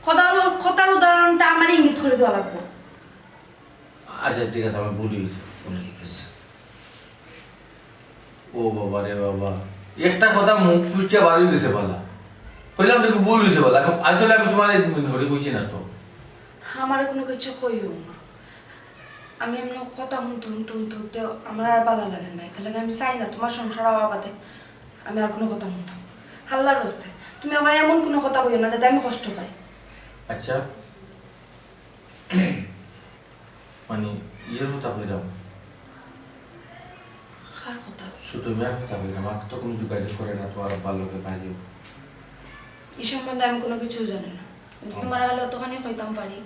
কথার, কথার উদাহরণটা আমার ইঙ্গিত করে দেওয়া লাগবো। আচ্ছা, ঠিক আছে, আমার ভুল হয়ে গেছে, ভুল হয়ে গেছে। ও বাবা রে বাবা, একটা কথা মুখ ফুটে বার হয়ে গেছে বালা। কইলাম তো কি ভুল হয়েছে বালা, আমি আসলে আমি তোমার এই মিন করে কইছি না তো। আমারে কোনো কিছু কইও না। আমি এমন কথা শুনতে শুনতে শুনতে শুনতে আমার আর বালা লাগে না, এটা লাগে আমি চাই না তোমার সংসার হওয়া বাদে আমি আর কোনো কথা শুনতাম। হাল্লার রস্তে তুমি আমার এমন কোনো কথা কইও না যাতে আমি কষ্ট পাই। আচ্ছা, মানে, ইয়ের কথা কইলাম। কার কথা? ছোট মিয়ার কথা কইলাম। আর তো কোনো যোগাযোগ করে না তোমার আব্বার লগে বাইরেও। এই সম্বন্ধে আমি কোনো কিছু জানি না, কিন্তু ও। তোমার খালি অতখানি কইতাম পারি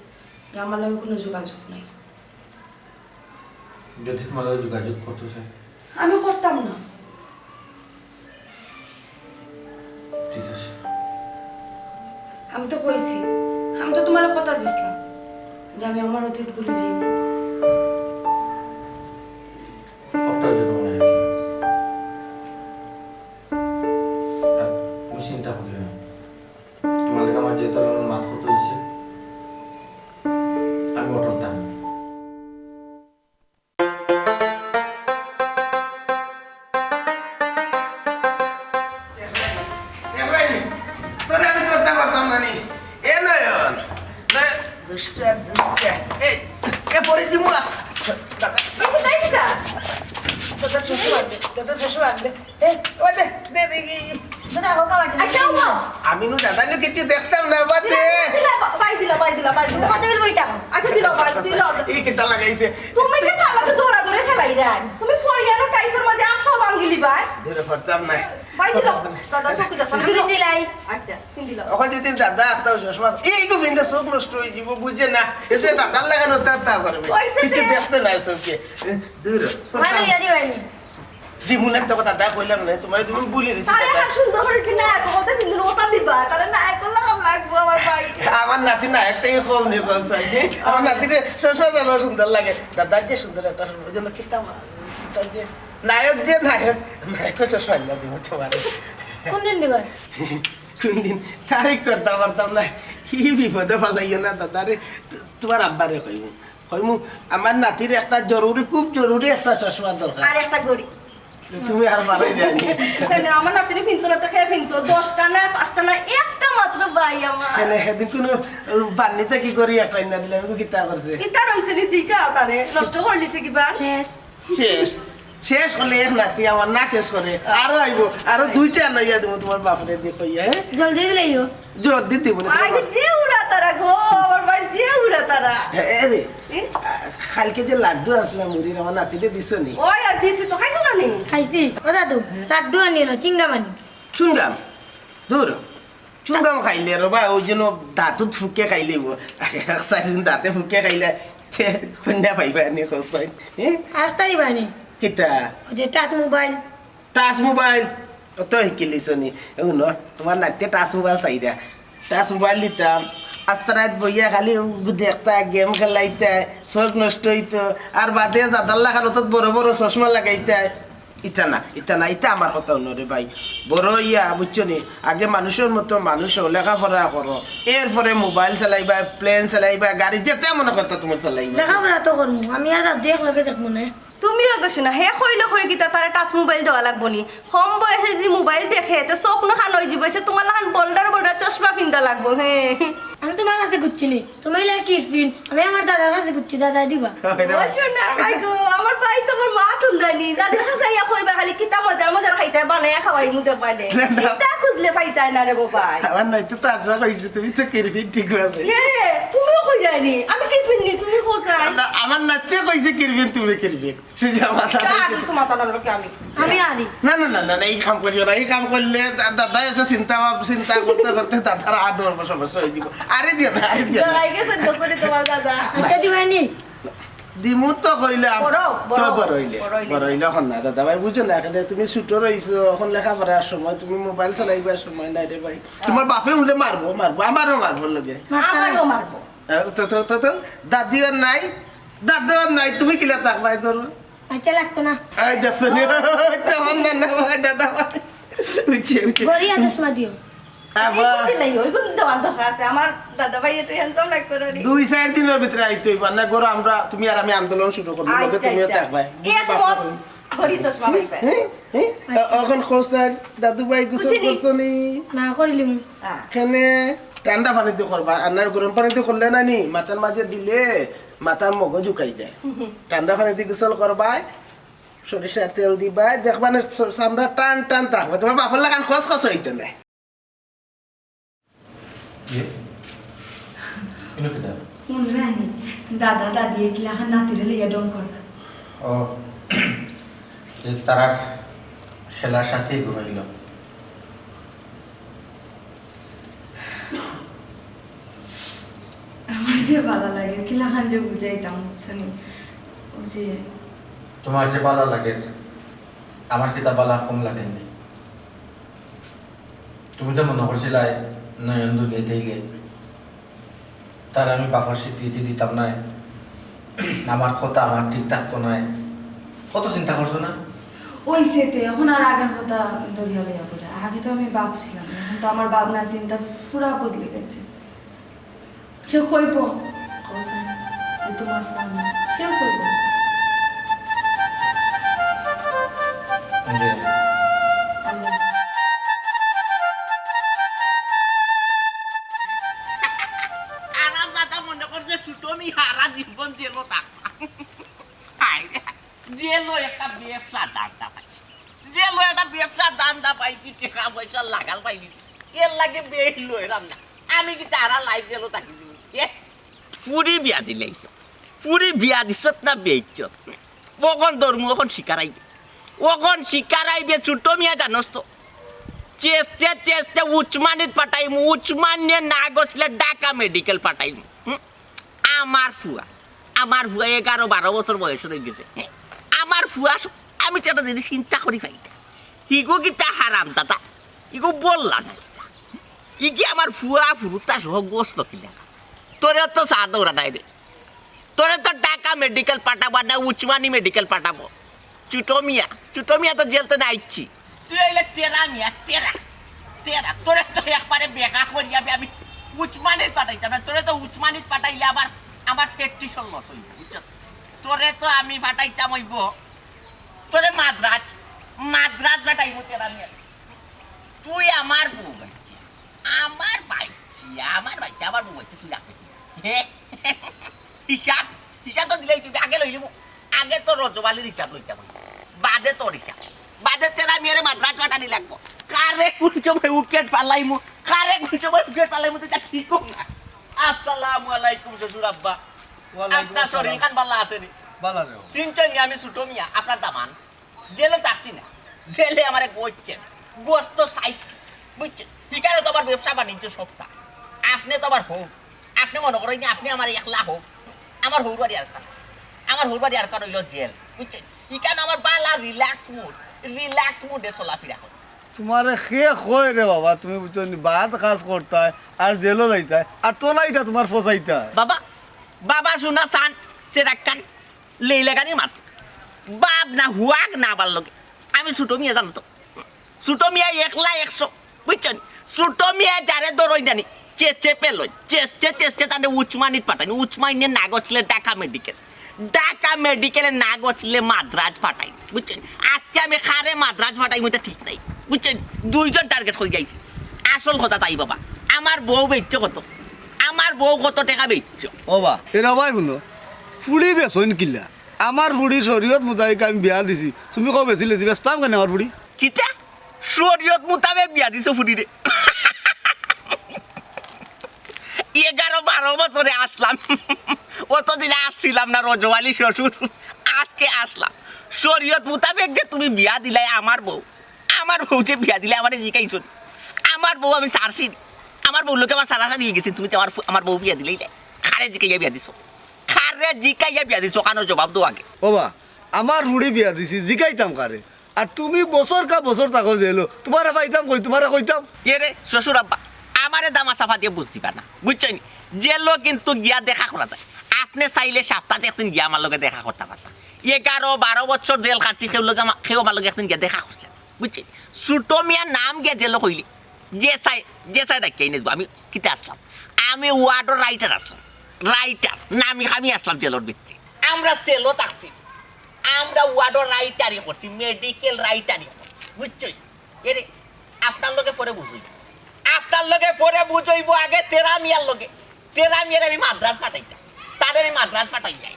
আমার লগে কুনু যোগাযোগ নাই। যদি তুমার লগে যোগাযোগ করতো চায়? আমি করতাম না। ঠিক আছে। আমি তো কইছি, আমি তো তুমারে কথা দিছলাম যে আমি আমার অতীত ভুলি যাইমু। অটা অইছে তুমার। আর তুমি চিন্তা করিও না। তুমার লগে আমার যে ধরনের মাত কথা অইছে, আমি অটল থাকমু। এ ভাই, তোরে আমি ধরতে পারতাম না নি। এ নয়ন, নয়-, দুষ্ট আর দুষ্ট। এই, এ পরে দিমু আ-, দাদা, দাদা, দাদা, দাদা শ্বশুর আনলে, দাদা শ্বশুর আনলে। এ, ও দে, দে, দে, এই, এই। দাদা, হোক আমার জন্য। আচ্ছা, ও মা। আমি নু দাদা নু কিছু দেখতাম না, বাদে। দিলা, দিলা, বাই দিলা, বাই দিলা, বাই দিলা। কথা বলবো এটা। আচ্ছা, দিলা, বাই দিলা। এই কিতা লাগাইছে? তুমি যে তার লগে দৌড়াদৌড়ি খেলাইরায়। তুমি ফরিয়ানো টাইসের মাঝে আটকাও ভাঙ্গিলি ভাই। ধরে পারতাম না। ভাই দিল। দাদা, চোখে দেখো। তুমি দিলাই। আচ্ছা, তুমি দিল। ওখানে যদি দাদা একটা চশমা, এই তো ফিনটা চোখ নষ্ট হয়ে যাব, বুঝে না। এসে দাদার লাগানো তার তা পারবে। ওই সে কিছু দে। দেখতে না চোখে। দূর। ভালো ইয়া দিবাইনি। জীবনের তো কথা দা কইলাম না, তোমার তুমি ভুলে গেছি তারে কথা। এখন সুন্দর করে কি নায়ক হতে কিন্তু ওটা দিবা, তারে নায়ক করলে ভালো লাগবো আমার ভাই। আমার নাতি নায়ক থেকে কম নেই, বল সাই। আমার নাতিরে সবসময় যেন সুন্দর লাগে। দাদার যে সুন্দর একটা সুন্দর, ওই জন্য কিতাম, কিতাম যে নায়ক যে নায়ক, নায়ক সবসময় না দিব তোমার। কোন দিন দিবা? কোন দিন? তারিখ করতে পারতাম না। কি বিপদে ফালাইও না দাদারে, তো-, তোমার আব্বারে কইব। কইমু, আমার নাতির একটা জরুরি, খুব জরুরি একটা চশমার দরকার। আর একটা ঘড়ি। তুমি আর বাড়াই দেয়নি। কেন, আমার নাতিরে ফিনতো না তো কে ফিনতো? দশটা না, পাঁচটা না, একটা মাত্র ভাই আমার। কেন, সেদিন কোনো, ও, বান্নিতে কি করি একটা ইন্না দিলে, আমি কিতা করছে? ইতা রইছে নি দিকা তারে, নষ্ট করে দিছে কিবা? শেষ। শেষ। শেষ করলে এক নাতি আমার না শেষ করে। আরো আইবো, আরো দুইটা আনাইয়া দেবো তোমার বাপরে দেখো, হ্যাঁ? জলদি দিলেইও। জোর দি দিব না। আগে যে উড়া তারা গো, আমার ভাই যে উড়া তারা। হ্যাঁ রে, এ? কালকে যে লাড্ডু আসলাম মুড়ির, আমার নাতিরে দিছো নি? ওই আর দিছি তো, খাইছো না নি? খাইছি। ও দাদু, লাড্ডু আনিও না, চিংগাম আনি। চুঙ্গাম? দূর। চুঙ্গাম খাইলে রে বা, ওই জন্য দাঁতত ফুকে খাইলে ও। এক চার দিন দাঁতে ফুকে খাইলে, তে কন্যা পাইবা নি, কসাই। হ্যাঁ? আর তাই বানি? কিতা? ওই যে টাচ মোবাইল। টাচ মোবাইল, অত হিকিলিছো নি? এগুন, তোমার নাতিয়ে টাচ মোবাইল চাইরা। টাচ মোবাইল দিতাম, আস্তা রাইত বইয়া খালি উগু দেখতা, গেম খেলাইতা, চোখ নষ্ট অইতো। আর বাদে দাদার লাখান অত বড় বড় চশমা লাগাইতা। ইতা না, ইতা না, ইতা আমার কথা হুনো রে ভাই। বড় অইয়া, বুঝছো নি? আগে মানুষর মতো মানুষ অও, লেখাপড়া করো, এরপরে মোবাইল চালাইবা, প্লেন চালাইবা, গাড়ি যেতা মনে করতা তোমার চালাইবা। লেখাপড়া তো করমু, আমি আর দাদু একলগে দেখমু না। তুমিও গেছো না, হে কইলো করে কিতা তারে টাচ মোবাইল দেওয়া লাগবো নি? কম বয়সে যদি মোবাইল দেখে, তে চোখ নু খান অইযিবো, সে তোমার লাখান বলডার বলডার চশমা ফিন্দা লাগবো, হে। আমি তোমার কাছে ঘুরছি নি, তুমি অইলে কিরফিন, আমি আমার দাদার কাছে ঘুরছি, দাদাই দিবা। ও সোনা, ভাই গো, আমার ভাই সবার মা তুমরা নি, দাদার কাছে আইয়া কইবা খালি কিতা মজার মজার খাইতায় বানাইয়া খাওয়াইমু দেখবানে। না, না। কিতা খুঁজলে পাইতায় না রে বাবা। আমার নাতিয়ে তো আশা কইছে, তুমি তো কিরফিন ঠিক আছে। এ, তুমিও কইরায় নি, আমি কিরফিন নি, তুমি কোথায়? না, আমার নাতিয়ে কইছে কিরফিন, তুমি কিরফিন। সুজা মাথা তা আগে তোমার তার লোকে আমি। আমি আনি। না, না, না, না, না, এই কাম করিও না। এই কাম করলে দা-, দাদা এসে চিন্তা ভাব-, চিন্তা করতে করতে দাদার আদর সমস্যা হয়ে যাব। আরে দিও না, আরে দিও না। ডরাই গেছে যতনি তোমার দাদা। আচ্ছা, দিবানি? দিমু তো কইলাম। বড়, তো বড়, বড় হইলে, বড় হইলে। বড় হইলে এখন না, দাদা ভাই, বুঝো না, এখানে তুমি ছোট রইছো, এখন লেখাপড়ার সময়, তুমি মোবাইল চালাইবার সময় নাই রে ভাই। তোমার বাপে উঠলে মারবো, মারবো, আমারও মারবো লগে। মারবো। আমারও মারবো। এ, তো, তো, তো, তো, দাদিও নাই, দাদাও নাই, তুমি কিলা থাকবায় করো? আচ্ছা, লাগতো না। এই দেখছো নি? তেমন না, না ভাই, দাদা ভাই। উঠছে, উঠছে। গড়িয়া চশমা দিও। আবার? এই কোথায় নাই? ওই কোন দেওয়ার দরকার আছে? আমার দাদা ভাই একটু handsome লাগতো না রে। দুই চার দিনের ভিতরে আইতে হইব। না করো, আমরা, তুমি আর আমি আন্দোলন শুরু করবো। লগে আচ্ছা, তুমিও আচ্ছা। থাকবায়। এক মত গড়ি চশমা পাইবে। হ্যাঁ? হ্যাঁ? আচ্ছা। অখন খোঁজ স্যার, দাদু ভাই গোসল বুঝলি? করছো নি? না, করিলিমু। হ্যাঁ। কেনে? ঠান্ডা পানিতে করবা, আর না গরম পানিতে করলে না নি, মাথার মাঝে দিলে মাথার মগজ উকাই যায়। হুম, হুম। ঠান্ডা পানিতে গোসল করবায়, সরিষার তেল দিবায়, দেখবানে চ-, চামড়া টান টান থাকবো। তোমার বাপর লাখান খসখস হইতো না। ইয়ে? ইনো কিতা? মনে রায়নি, দাদা দাদিয়ে কিলাখান নাতিরে লইয়া ঢং কররা। ও, এ তারার খেলার সাথে ঘুমাইল। আমার যে বালা লাগে, কিলাখান যে বুঝাইতাম, বুঝছো নি? ওই যে তোমার যে বালা লাগে, আমার কিতা বালা কম লাগে নি? তুমি যে মনো করছিলায় নয়ন দুনিয়াত আইলে তারে আমি বাপর স্বীকৃতি দিতাম নায়, আমার কথা আমার ঠিক থাকতো নায়, কত চিন্তা করছো না? ওই সেতে এখন আর আগের কথা ধরিয়া লইয়া পড়ে। আগে তো আমি ভাবছিলাম, এখন তো আমার ভাবনা চিন্তা পুরা বদলি গেছে। কেউ কইব, কওছে, এ তোমার ফোন না। কেউ কইব। জি। আল্লাহ। আরাম দাদা মনে কর যে ছুটো নি হারা জীবন জেলো থাকবা। হায় রে, জেলো একটা ব্যবসা দাদা পাইছি। জেলো একটা ব্যবসার ধান্দা পাইছি, টেকা পয়সা লাগাল পাইলিছি। এর লাগি বেইল লইরাম না। আমি কিতা হারা life জেলো থাকি দিমু? এ? ফুরি বিয়া দিলাইছ। ফুরি বিয়া দিছত না বিয়া ইচ্ছত? অখন ধরমু, অখন শিকার আইবে। অখন শিকার আইবে, ছুটো মিয়া জানোস তো। চেষ্টা, চেষ্টা উসমানীত পাঠাইমু, উসমানীয়ে না গছলে ঢাকা মেডিকেল পাঠাইমু। হুম? আমার ফুয়া, আমার ফুয়া এগারো বারো বছর বয়স অই গেছে। হ্যাঁ? আমার ফুয়া স-, আমি তো একটা জিনিস চিন্তা করি পাই না। ইগু কিতা হারামজাদা? ইগু বললা না কিতা? ইগি আমার ফুয়া ফুরুতা সহ গোস্ত কিলা? তোরে তো চা দৌড়া নাই রে। তোরে তো ঢাকা মেডিকেল পাঠাবা না, উসমানী মেডিকেল পাঠাবো। ছুটো মিয়া, ছুটো মিয়া তো জেল তো না আইছি। তুই অইলে তেরা মিয়া, তেরা। তেরা। তোরে তো একবারে বেকা করি আমি, আমি উসমানীত পাঠাইতাম না। তোরে তো উসমানীত পাঠাইলে আবার আমার petition loss অইবো, বুঝছস? তোরে তো আমি পাঠাইতাম অইবো, তোরে মাদ্রাজ, মাদ্রাজ পাঠাইমু তেরা মিয়া। তুই আমার বউ বাইচ্চা, আমার বাইচ্চা, আমার বাইচ্চা, আমার বউ বাইচ্চা, তুই রাখবি কি? হে? হিসাব, হিসাব তো দিলেই তুই আগে লই লিবো। আগে তো রজব আলীর হিসাব লইতাম অইবো। বাদে তোর হিসাব। বাদে তেরা মিয়ারে মাদ্রাজ পাঠানি লাগবো। কারে কোন সময় উকেট ফালাইমু, কারে কোন সময় উকেট ফালাইমু, তো ইটা ঠিক হোক না। আসসালামু আলাইকুম শ্বশুর আব্বা। ওয়ালাইকুম আপনার আসসালাম। শরীর খান ভালা আছে নি? ভালা রে। চিনছেন নি আমি ছুটো মিয়া, আপনার দামান? জেলো থাকছি না, জেলে আমারে গোছছেন, গোস্ত চাইছি, বুঝছেন? ইখানো তো আমার ব্যবসা বাণিজ্য সবটা। আপনে তো আমার হউ, আপনে মনো করইন নি আপনে আমার একলা হউ, আমার হউর বাড়ি আরখান আছে, আমার হউর বাড়ি আরখান অইলো জেল, বুঝছেন? ইখানো আমার ভালা relax mood, relax mood-এ চলাফিরা করি। তুমারে কে কয় রে বাবা, তুমি বুঝছো নি, বাদ কাজ করতায় আর জেলো যাইতায়, আর তো না ইটা তুমার ফসাইতায়। বাবা, বাবা শুনা চান, সেরাক্কান, লেইলাগানি মাত। বাপ না হুয়াক না বার লগে। আমি ছুটো মিয়া জানো তো। ছুটো মিয়া একলা একশো। বুঝছেন? ছুটো মিয়া যারে ধরইন জানি। চেচে পেলইন। চেচে চেচে তানে উসমানিত পাঠাইন। উসমানিয়ে না গছলে ঢাকা মেডিকেল। ঢাকা মেডিকেলে না গছলে মাদ্রাজ পাঠাইন। বুঝছেন? আজকে আমি কারে মাদ্রাজ পাঠাইমু ইটা ঠিক নাই। বুঝছেন? দুইজন target করি যাইছি। আসল কথা তাই বাবা। আমার বউ বেচছো কত? আমার বউ কত টেকা বেচছো? ও বা, এরা ভাই হুনো, ফুড়ি বেচইন কিলা? আমার ফুড়ি শরীয়ত মোতাবেক আমি বিয়া দিছি, তুমি কও বেচিলে দিবে, বেচতাম কেনে আমার ফুড়ি? কিতা? শরীয়ত মোতাবেক বিয়া দিছো ফুড়িরে? এগারো বারো বছরে আসলাম, অতদিনে আসছিলাম না রজব আলী শ্বশুর, আজকে আসলাম। শরীয়ত মোতাবেক যে তুমি বিয়া দিলায় আমার বউ, আমার বউ যে বিয়া দিলে আমারে জিকাইছো নি? আমার বউ আমি ছাড়ছি নি? আমার বউর লগে আমার ছাড়াছাড়ি অই গেছে, তুমি যে আমার ফু-, আমার বউ বিয়া দিলাইলায়? কারে জিকাইয়া বিয়া দিছো? কারে জিকাইয়া বিয়া দিছো? কানোর জবাব দেও আগে। ও বা, আমার ফুড়ি বিয়া দিছি, জিকাইতাম কারে? আর তুমি বছর কা বছর থাকো জেলো, তুমারে পাইতাম কই, তুমারে কইতাম? এ রে, শ্বশুর আব্বা, আমারে দামা চাপা দিয়া বুঝ দিবা না, বুঝছো নি? জেলো কিন্তু গিয়া দেখা করা যায়। আপনে চাইলে সাপ্তাত একদিন গিয়া আমার লগে দেখা করতা পারতা। এগারো বারো বছর জেল খাটছি, কেউ লগে আমা-, কেউ আমার লগে একদিন গিয়া দেখা করছে না। বুঝছেন? ছুটো মিয়ার নাম গিয়া জেলো কইলে, যে চাই, যে চাই ডাকিয়া আইনে দিবো। আমি কিতা আসলাম? আমি ওয়ার্ডর রাইটার আসলাম। রাইটার। নামি আমি আসলাম জেলর ভিতরে। আমরা সেলো থাকছি। আমরা ওয়ার্ডর রাইটারি করছি, মেডিকেল রাইটারি করছি। বুঝছো? এরে, আপনার লগে পরে বুঝইবো। আপনার লগে পরে বুঝইবো, আগে তেরা মিয়ার লগে। তেরা মিয়ারে আমি মাদ্রাজ পাঠাইতাম। তারে আমি মাদ্রাজ পাঠাই যাই।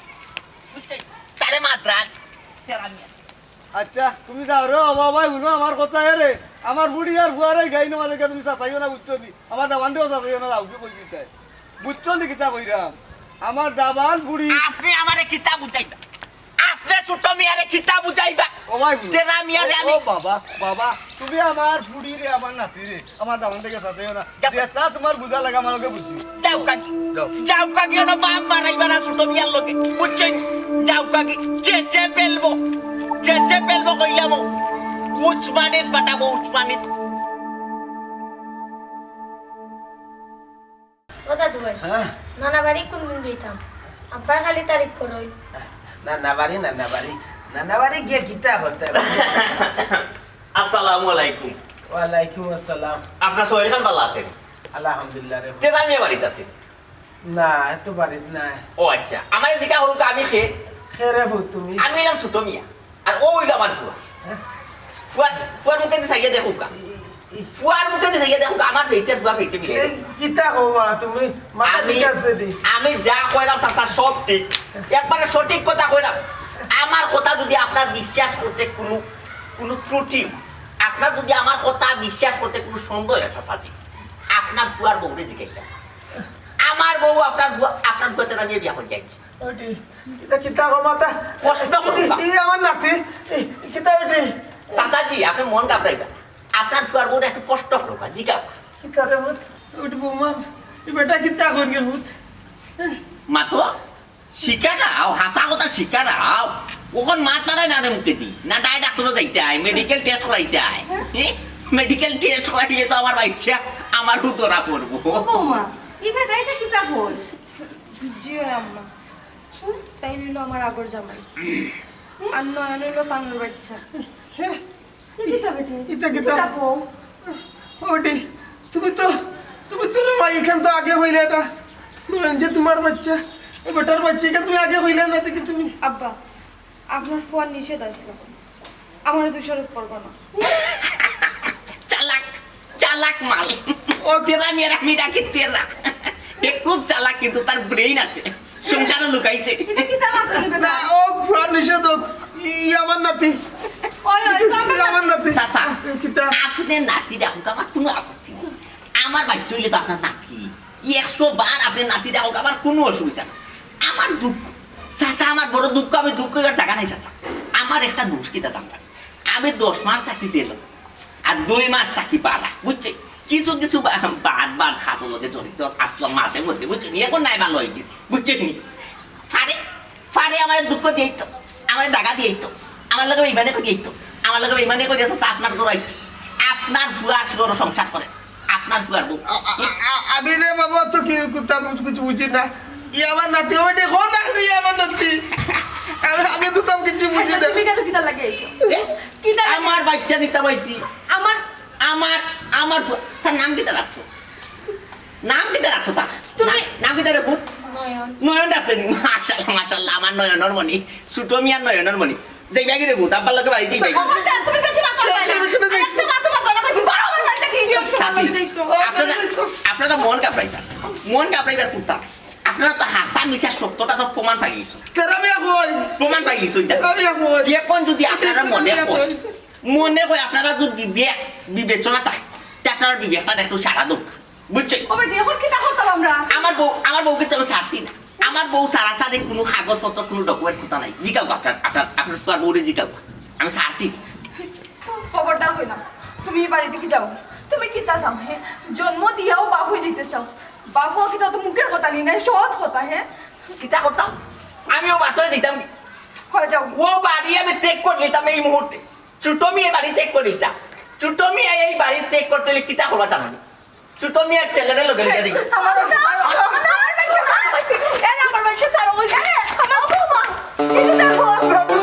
বুঝছো? তারে মাদ্রাজ, তেরা মিয়ার। আচ্ছা, তুমি যাও রে বাবা, ভাই, হুনো আমার কথা, এ রে। আমার ফুড়ি আর ফুয়ারে গাই না, মানে, তুমি সাতাইও না, বুঝছো নি? আমার দামানরেও সাতাইও না, যাও, কি কই দিতায়? বুঝছো নি কিতা কইরাম? আমার দামান ফুড়ি। আপনে আমারে কিতা বুঝাইবা? আপনে ছোট মিয়ারে কিতা বুঝাইবা? ও ভাই, তেরা মিয়ারে ও, আমি ও বাবা, বাবা, তুমি আমার ফুড়িরে, আমার নাতিরে, আমার দামান থেকে সাথেও না। যা। যেতা তোমার বুঝা লাগে, আমার লগে বুঝি। যাও কাকি, যাও। যাও কাকি, ওনো বাপ মারাইবা না ছোট মিয়ার লগে, বুঝছইন? যাও কাকি, যে যে পেলবো, যে যে পেলবো কইলাম, উচমানিত পাঠাবো, উচমানিত। ও দাদু ভাই, হ্যাঁ? নানা বাড়ি কোন দিন দিতাম? আব্বায় খালি তারিখ করইন। নানা বাড়ি, নানা বাড়ি, নানা বাড়ি গিয়া কিতা করতে? আসসালামু আলাইকুম। ওয়ালাইকুম আসসালাম। আপনার শরীর খান ভালা আছে? আলহামদুলিল্লাহ রে। তেরা মিয়া বাড়িত আছে? না, এত বাড়িত নাই। ও আচ্ছা, আমারে জিকা করুক্কা, আমি কে? কে রে ফুত তুমি? আমি অইলাম ছোট মিয়া। আর ও অইলো আমার ফুয়া। হ্যাঁ? ফুয়ার, ফুয়ার মুখেদি চাইয়া দেখুক্কা। ই, ই। ফুয়ার মুখেদি চাইয়া দেখুক্কা, আমার face আর ফুয়ার face মিলে। এই, কিতা কও বা তুমি? মাথা আমি, ঠিক আছে নি? আমি যা কইলাম চাচা সব ঠিক। একবারে সঠিক কথা কইলাম। আমার কথা যদি আপনার বিশ্বাস করতে কুনু, কুনু ত্রুটি, আপনার যদি আমার কথা বিশ্বাস করতে কুনু সন্দেহ হয় চাচাজি, আপনার ফুয়ার বউরে জিকাইলাম। আমার বউ আপনার ফুয়া, আপনার ফুয়াতে আমি বিয়া করি যাচ্ছি। ওটি, ইটা কিতা গো মাতা? প্রশ্ন করো না। ই, ই আমার নাতি, ই, কিতা ওটি? চাচাজি, আপনে মন ঘাবড়াইবা। আপনার ফুয়ার বউরে একটু প্রশ্ন করো, জিগাও। কিতা রে পুত? ওটি বৌমা, ই বেটা কিতা কইন রে পুত? মাতো, স্বীকার আও, হাছা কথা স্বীকার আও। অখন মাত নাড়ায় না রে মুখেদি। না দায় ডাক্তারো যাইতায়, medical test করাইতায়। হ্যাঁ? Medical test করাইলে তো আমার বাইচ্চা আমারও ধরা পড়বো। ও বৌমা, ই বেটা ইতা কিতা কয়? জি অয় আম্মা। হুম, তাইন অইলো আমার আগর জামাই। আর নয়ন অইলো তানর বাইচ্চা। হে? ই কিতা বেটি? ইতা কিতা? কিতা কও? ওটি, তুমি তো, তুমি তো রে ভাই, ইখান তো আগে কইলায় না। নয়ন যে তুমার বাইচ্চা, ও বেটার বাইচ্চা, ইখান তুমি আগে কইলায় না দেখি তুমি। আব্বা, আপনার ফুয়ার নিষেধ আসলো। আমারে দোষারোপ করবা না। চালাক, চালাক মাল। ও তেরা মেরা মিটা কি তেরা। এ খুব চালাক, কিন্তু তার brain আছে। সংসারও লুকাইছে। ইটা কিতা মাতো রে বেটা? না, ও ফুয়া নিষেধ হোক। ই আমার নাতি। ওই, ওই, তো আমার ই আমার নাতি। চাচা, কিতা? আপনে নাতি ডাকুক, আমার কুনু আপত্তি নাই। আমার বাইচ্চা অইলে তো আপনার নাতি। একশো বার আপনে নাতি ডাকুক, আমার কুনু অসুবিধা নাই। আমার দুঃখ, চাচা, আমার বড় দুঃখ, আমি দুঃখ কইবার জাগা নাই, চাচা। আমার একটা দোষ কিতা জানতা নি? আমি দশ মাস থাকি জেলো, আর দুই মাস থাকি বারা, বুঝছইন? কিছু কিছু বা-, বাদ বাদ কাজর লগে জড়িত আছলাম মাঝে মধ্যে, বুঝছইন? অখন নায়, ভালা অইগেছি, বুঝছইন? ফারে, ফারে আমারে দুঃখ দিয়াইতো, আমারে দাগা দিয়াইতো, আমার লগে বেইমানি করিয়াইতো, আমার লগে বেইমানি করিয়া চাচা আপনার ঘরো আইছি, আপনার ফুয়ার ঘরো সংসার করে। আপনার ফুয়ার বউ। আ-, আ-, আ-, আ-, আমি রে বাবা তো কি করতাম, কিছু বুঝি না। ই আমার নাতি, ওই দেখো না, ই আমার নাতি। আমি, আমি তো তাও কিছু বুঝি আচ্ছা, না। তুমি কেন কিতা লাগি আইছো? এ? কিতা লাগি? আমার বাইচ্চা নিতাম আইছি। আমার আমার, আমার ফুয়া, তার নাম কিতা রাখছো? নাম কিতা রাখছো তার? তুমি না-, নাম কিতা রে পুত? নয়ন। নয়ন রাখছো নি? মাশাআল্লাহ, মাশাআল্লাহ, আমার নয়নর মণি। ছোট মিয়ার নয়নর মণি। যাইবায়গি রে পুত, আব্বার লগে বাড়ি যাইবায়গি। খবরদার, তুমি বেশি মাত মারবায় না। শোনো, শোনো, আরেকটা মাত মারবা না, বড় আমার বাড়িতে কি? চাচি, আপনারা, আপনারা মন ঘাবড়াইবা। মন ঘাবড়াইবার কুনতা? আপনারা তো হাছা মিছা সত্যটা তো প্রমাণ পাই গেছো। তেরা মিয়া কই? প্রমাণ পাই গেছো ইটা। তেরা মিয়া কই? অখন যদি আপনারা মনে তেরা মিয়া কয়, কই? মনে কয় আপনারা যদি বিবেক, বিবেচনা থাকে, তে আপনারা বিবেকটা একটু সারা দেউক্কা। বুঝছইন? ও বেটি, অখন কিতা করতাম আমরা? আমার বউ, আমার বউকে তো আমি ছাড়ছি না। আমার বউ ছাড়াছাড়ি কুনু কাগজপত্র, কুনু document কুন্তা নাই। জিগাউক্কা আপনার, আপনার, আপনার ফুয়ার বউরে জিগাউক্কা। আমি ছাড়ছি না। খবরদার কইলাম, তুমি ই বাড়ি থাকি যাও। তুমি কিতা চাও, হে? জন্ম দিয়াও বাপ অই যাইতে চাও? বাপ অওয়া কিতা অত মুখের কথা নি, না সহজ কথা, হে? কিতা করতাম? আমিও বাপ অই যাইতাম। হয় যাও। ও বাড়ি আমি ত্যাগ করি দিতাম এই মুহূর্তে। ছোট মিয়া বাড়ি ত্যাগ করি দিতাম। ছোট মিয়া এই বাড়ি ত্যাগ করতে অইলে কিতা করবা জানো নি? ছোট মিয়ার ছেলেরে লগে লগে দেখি। আমার, আমার, আমার বাচ্চা ছাড়া অইছে। এরে, আমার বাচ্চা ছাড়া অইছে। এরে, আমার বৌমা। এই যে দেখো। দাদু,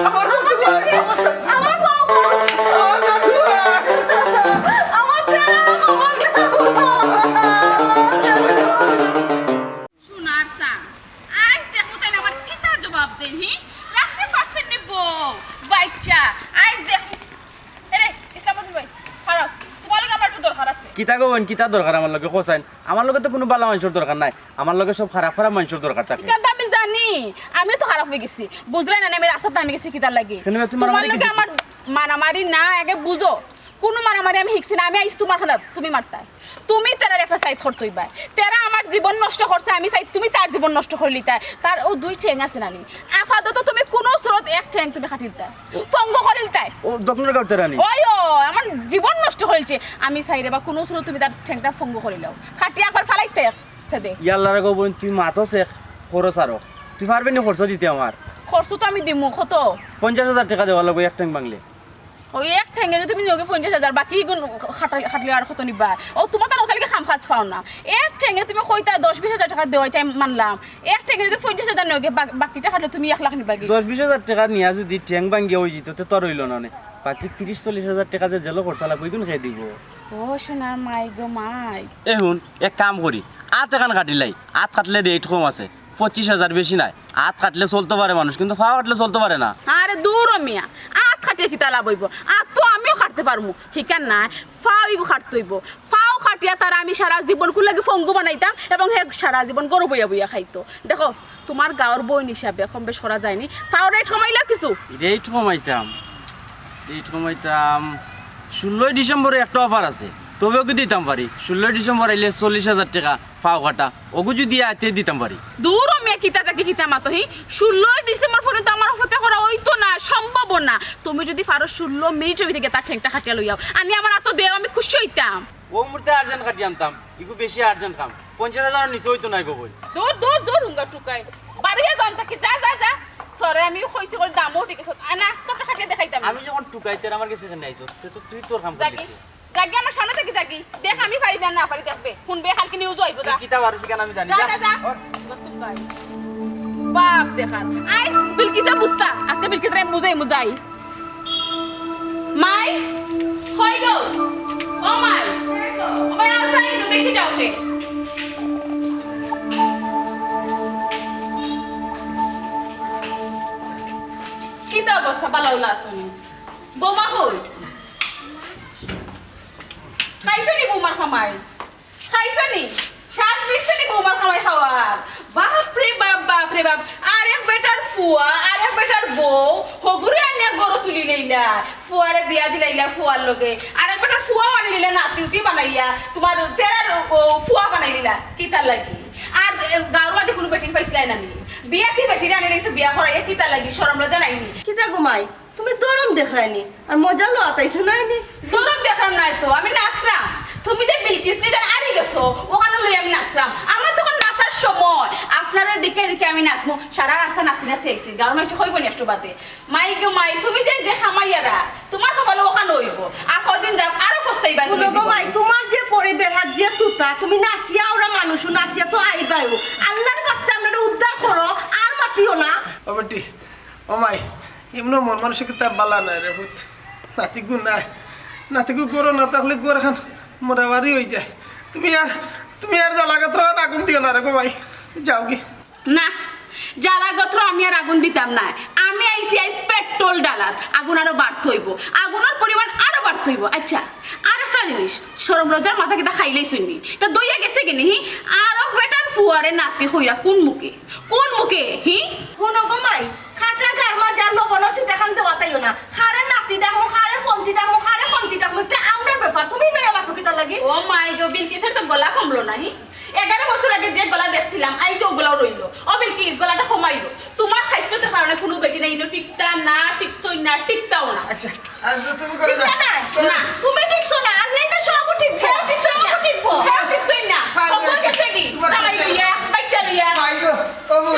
আমার দাদু ভাই। আমার বৌমা। আমার দাদু ভাই। আমার ছেলে, আমার বৌমা। সোনার চান, আইজ দেখো তাইন আমার কিতা জবাব দেইন, হি? রাখতে পারছইন নি বউ, বাইচ্চা, আইজ দেখো। এরে, ইসলামউদ্দিন ভাই, খাড়াও। তুমার লগে আমার একটু দরকার আছে। কিতা গো বইন, কিতা দরকার আমার লগে? কও চাইন, আমার লগে তো কুনু ভালা মানষর দরকার নাই, আমার লগে সব খারাপ খারাপ মানষর দরকার থাকে। ইখান তো আমি জানি, আমিও তো খারাপ অই গেছি। বুঝরায় না, আমি রাস্তাত নামি গেছি কিতার লাগি? কেনে তুমি তুমার মারামারি লগে কিতা? আমার মারামারি না, আগে বুঝো। কুনু মারামারি আমি হিকছি না, আমি আইছি তুমার খানাত, তুমি মারতায়। তুমি তারার একটা সাইজ করতে অইবায়। তারা আমার জীবন নষ্ট করছে, আমি চাই তুমি তার জীবন নষ্ট করিলিতায়। তার অউ দুই ঠেং আছে নানি, আপাতত তুমি কুনু সুরত এক ঠেং তুমি কাটিলিতায়, পঙ্গু করিলিতায়। ও ডক্টর কাটতে রানি। ওই ও আমার জীবন নষ্ট করিলিছে। আমি চাই রে বা কুনু সুরত তুমি তার ঠেংটা পঙ্গু করিলাও, কাটিয়া একবার ফালাইতায় এক ছেদে। ইয়াল্লা রে গো বইন, তুই মাতস এক, খরচ আরো। তুই পারবে নি খরচ দিতে আমার? খরচ তো আমি দিমু, কত? পঞ্চাশ হাজার টেকা দেওয়া লাগবো এক ঠেং ভাঙলে। ওই এক ঠেঙে যদি তুমি নিয়োগে পঞ্চাশ হাজার, বাকি গুন কাটা-, কাটলে আর কত নিবা? ও, তোমার তো কালকে কাম কাজ পাও না। এক ঠেঙে তুমি কইতা দশ বিশ হাজার টেকা দেওয়া চাই মানলাম। এক ঠেঙে যদি পঞ্চাশ হাজার নিয়োগে বা-, বাকিটা কাটলে তুমি এক লাখ নিবা কি? দশ বিশ হাজার টেকা নিয়া যদি ঠেং ভাঙ্গিয়া অই যিত, তে তো আর অইলো না নে। বাকি তিরিশ চল্লিশ হাজার টেকা যে জেলো খরচা লাগবো, ইগুন কে দিবো? ও সোনার মাই গো মাই। এ হুন, এক কাম করি, আত এখান কাটিলাই, আত কাটলে রেট কম আছে। পঁচিশ হাজার বেশি নায়। আত কাটলে চলতো পারে মানুষ, কিন্তু পাও কাটলে চলতো পারে না। আরে দূর ও মিয়া, আত কাটিয়া কিতা লাভ অইবো? আত তো আমিও কাটতে পারমু, হিকার নায়, পাও ইগু কাটতে অইবো। পাও কাটিয়া তার আমি সারা জীবন কুন লাগি পঙ্গু বানাইতাম এবং হে সারা জীবন গরু বইয়া বইয়া খাইতো। দেখো, তোমার গাঁওর বইন হিসাবে কম বেশ করা যায়নি, পাও রেট কমাইলাও কিছু। রেট কমাইতাম, রেট কমাইতাম। ষোলোই ডিসেম্বরে একটা অফার আছে, তবে ওকে দিতাম পারি। ষোলোই ডিসেম্বর আইলে চল্লিশ হাজার টেকা পাও কাটা, ওগু যদি আইতে দিতাম পারি। দূর ও মিয়া, কিতা থাকি কিতা মাতো হি? ষোলোই ডিসেম্বর পর্যন্ত আমার অপেক্ষা করা অইতো না, সম্ভব না। তুমি যদি পারো ষোলো মিনিটর ভিতরে গিয়া তার ঠেংটা কাটিয়া লইয়াও, আনি আমার আতো দেও, আমি খুশি অইতাম। ও মুহূর্তে আর্জেন্ট কাটিয়া আনতাম, ইগু বেশি আর্জেন্ট কাম। পঞ্চাশ হাজারর নিচে অইতো নায় গো বইন। দূর, দূর, দূর, হুঙ্গা টুকাই। বাড়িয়া যাও থাকি, যা, যা, যা। তোরে আমি কইছি করি দামও ঠিক আছে। আনা, তোরটা কাটিয়া দেখাইতাম। আমি যখন টুকাইতে আমার গেছে কেনে আইছো, তে তো তুই তোর কাম করলি। যাগি, যাগি, আমার সামনে থাকি যাগি। দেখ আমি পারি না, না পারি দেখবে। হুনবে, কালকে নিউজও আইবো, যা। কিতা পারো সেখানে আমি জানি। যা, যা, যা। বাপ দেখার। আইস বিলকিসে বুঝতা। আজকে বিলকিসরে আমি বুঝাই, বুঝাই। মাই, কই গো? ও মাই। ও মাই, আও চাই তো, দেখি যাও সে। কিতা অবস্থা, বালা উলা আছো নি? বৌমা কই? খাইছো নি বৌমার কামাই? খাইছো নি? স্বাদ মিটছে নি বৌমার কামাই খাওয়ার? বাপ রে বাপ, বাপ রে বাপ। আরেক বেটার ফুয়া, আরেক বেটার বউ, হগুরে আনিয়া ঘরো তুলি লইলা। ফুয়ারে বিয়া দিলাইলা ফুয়ার লগে। আরেক বেটার ফুয়াও আনি লইলা, নাতি উতি বানাইয়া। তোমার তেরার, ও, ফুয়া বানাই দিলা। কিতার লাগি? আর, এ, গাঁওর মাঝে কুনু বেটিন পাইছিলায় না নি? বিয়াতি বেটিরে আনি লইছো, বিয়া করাইয়া কিতার লাগি? শরম লজ্জা নাই নি? কিতা গো মাই? তুমি ধরম দেখরায় নি, আর মজা লওয়াত আইছো নায় নি? ধরম দেখরাম নায় তো, আমি নাচরাম। তুমি যে বিলকিস নি যে আরি গেছো, অখান লই আমি নাচরাম। আমার তো অখন নাচার সময়, আপনারে দেখি দেখি আমি নাচমু। সারা রাস্তা নাচি নাচি আইছি, গাঁওর মাইনষে কইবো নি একটু বাদে, "মাই গো মাই, তুমি যে, যে কামাইয়ারা, তোমার কপালো অখান অইবো।" আর কয়দিন যাক, আরো পস্তাইবা তুমি হুনো গো জীবনে। মাই, তোমার যে পরিবেশ আর যে তুতা, তুমি নাচিয়া ওরা মানুষ, নাচিয়া তো আইবায়ও। আল্লার ওয়াস্তে আমরারে উদ্ধার করো, আর মাতিও না। ও বেটি, ও মাই, এমনে মন মানসিকতা বালা নায় রে পুত। নাতিগু নাই, নাতিগু ঘরো না থাকলে ঘরখান মরাবাড়ি অইযায়। তুমি আর, তুমি আর জ্বালা গাত্র আর আগুন দিও না রে গো মাই, যাওগি। না, জ্বালা গাত্র আমি আর আগুন দিতাম নায়। আমি আইছি আইজ পেট্রোল ডালাত, আগুন আরো বাড়তো অইবো, আগুনর পরিমাণ আরো বাড়তো অইবো। আচ্ছা, আর একটা জিনিস, শরম লজ্জার মাথা কিতা খাইলাইছইন নি? তা দইয়া গেছে গি নি, হি? আরক বেটার ফুয়ারে নাতি কইরা কুন মুখে? কুন মুখে, হি? হুনো গো মাই, কাটা গার মাঝে আর লবণর ছিটাখান দেওয়াত আইও না। কারে নাতি ডাকমু, কারে ফন্তি ডাকমু, কারে ফন্তি ডাকমু, ইটা আমরার ব্যাপার। তুমি নয়া মাতো কিতার লাগি? ও মাই গো, বিলকিসের তো গলা কমলো না, হি? এগারো বছর আগে যে গলা দেখছিলাম, আইজ অউ গলাউ রইলো। ও বিলকিস, গলাটা কমাইলো। তোমার খাইছলতর কারণে কুনু বেটি নাই, ইনো টিকতা না, টিকছই না, টিকতাও না। আচ্ছা, আচ্ছা, তুমি করে যাও। টিকতা না। না, তুমি টিকছো না, আর লাইনে সবও টিকবো। হ্যাঁ, টিকছো না। সবও টিকবো। হ্যাঁ, টিকছই না। হ্যাঁ, কখন হ্যাঁ। গেছে কি? তোমার জামাই কাছে। লইয়া, বাচ্চা লইয়া। ভাই গো, ও বউ,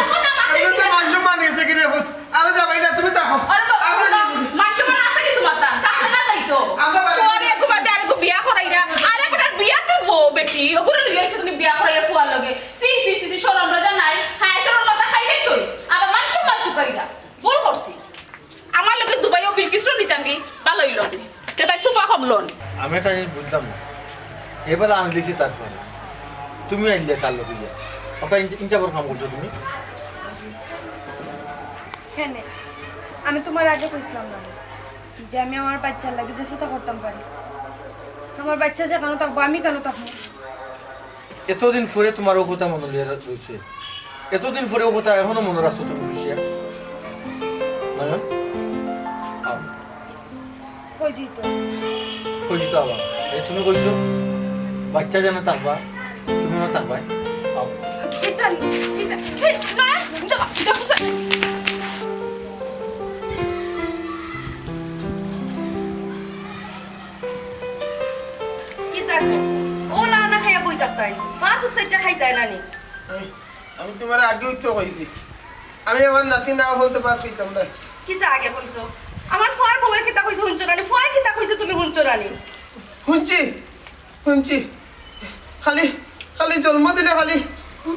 আমার তো মান সম্মান গেছে গি রে পুত? আরে যাবাই না, তুমি থাকো। আরে বাবা, আমি হুনো, মান সম্মান আছে নি তোমার তান? থাকতে না যাইতো। আমরা বাড়ি পরে ঘুমাতে আর বিয়া করাইরা। আরে বেটার বিয়া দিব বেটি, ওগুলো লইয়া আইছো তুমি বিয়া করাইয়া ফুয়ার লগে। ছি, ছি, ছি, ছি, শরম লজ্জা নাই। হ্যাঁ, শরম লজ্জা খাইলেই তো। আবার মান সম্মান টুকাইরা। ভুল করছি। আমার লগে দুবাইও বিলকিসরে নিতাম কি? ভালো অইলো নি। তে তাই সুফা কমলো নি। আমি একটা জিনিস বুঝলাম না। এবার আনলিছি তারপরে। তুমি আনলে তার লগে গিয়া। একটা ইঞ্চ-, ইঞ্চাবর কাম করছো তুমি। কেনে? আমি তোমার আগে কইছিলাম না যে আমি আমার বাচ্চার লাগি যে চিন্তা করতাম পারি। আমার বাচ্চা যেখানো থাকবো, আমি কেন থাকবো? এতদিন পরে তোমার ও কথা মনে লইয়া রইছে। এতদিন পরে ও কথা এখনো মনে রাখছো তুমি, খুশিয়া? হ্যাঁ? আও। কই যাইতো? কই যাইতো আবার? এই তুমি কইছো? বাচ্চা যেন থাকবা, তুমিও থাকবায়। আও। কিতা, কিতা, এই, মা, দেখো, দেখো, স্যার। কিতা গো? ও না না খাইয়া বই থাকতায়। মা তো সেটা খাইতায় না নি। এই, আমি তুমারে আগেউ তো কইছি, আমি আমার নাতি না বলতে বাদ কইতাম না। কিতা আগে কইছো? আমার ফুয়ার বউয়ে কিতা কইছে হুনছো না নি? ফুয়ায় কিতা কইছে তুমি হুনছো না নি? হুনছি, হুনছি। খালি, খালি জন্ম দিলে খালি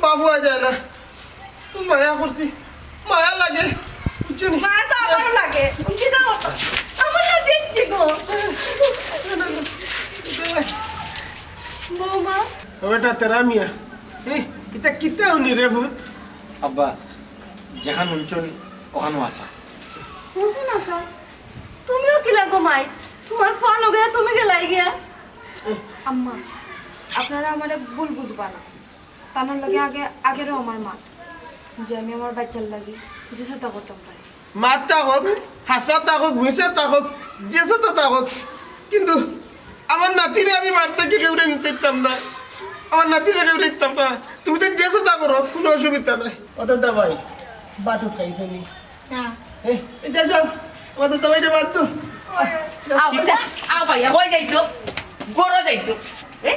বাপ অওয়া যায় না। তো মায়া করছি, মায়া লাগে, বুঝছো নি? মায়া তো আমারও লাগে। কিতা করতাম? আমার না দেখছি গো। বৌমা। ও বেটা, তেরা মিয়া, এই, ইতা কিতা হুনি রে ভূত? আব্বা, যেখান হুনছইন, অখানউ হাছা। অখান হাছা? তুমিও কিলা গো মাই? তুমার ফুয়া লগে তুমি গেলায় গিয়া? আম্মা, আপনারা আমারে ভুল বুঝবা না। তানর লগে আগে, আগেরও আমার মাত, যে আমি আমার বাইচ্চার লাগি যে যেতা করতাম পারি। মাত থাকউক, হাছা থাকউক, মিছা থাকউক, যে যেতা থাকউক, কিন্তু আমার নাতিরে আমি বাড়ি থাকি কেউরে নিতে দিতাম না, আমার নাতিরে কেউরে নিতাম না। তুমি তো যে যেতা করো, কুনু অসুবিধা নাই। ও দাদা ভাই, বাতুত খাইছো নি? না। এ, এ, যাও, যাও, আমার দাদা ভাইরে বাদ দাও। আও, আও ভাইয়া। কই যাইতো? ঘরো যাইতো। এ?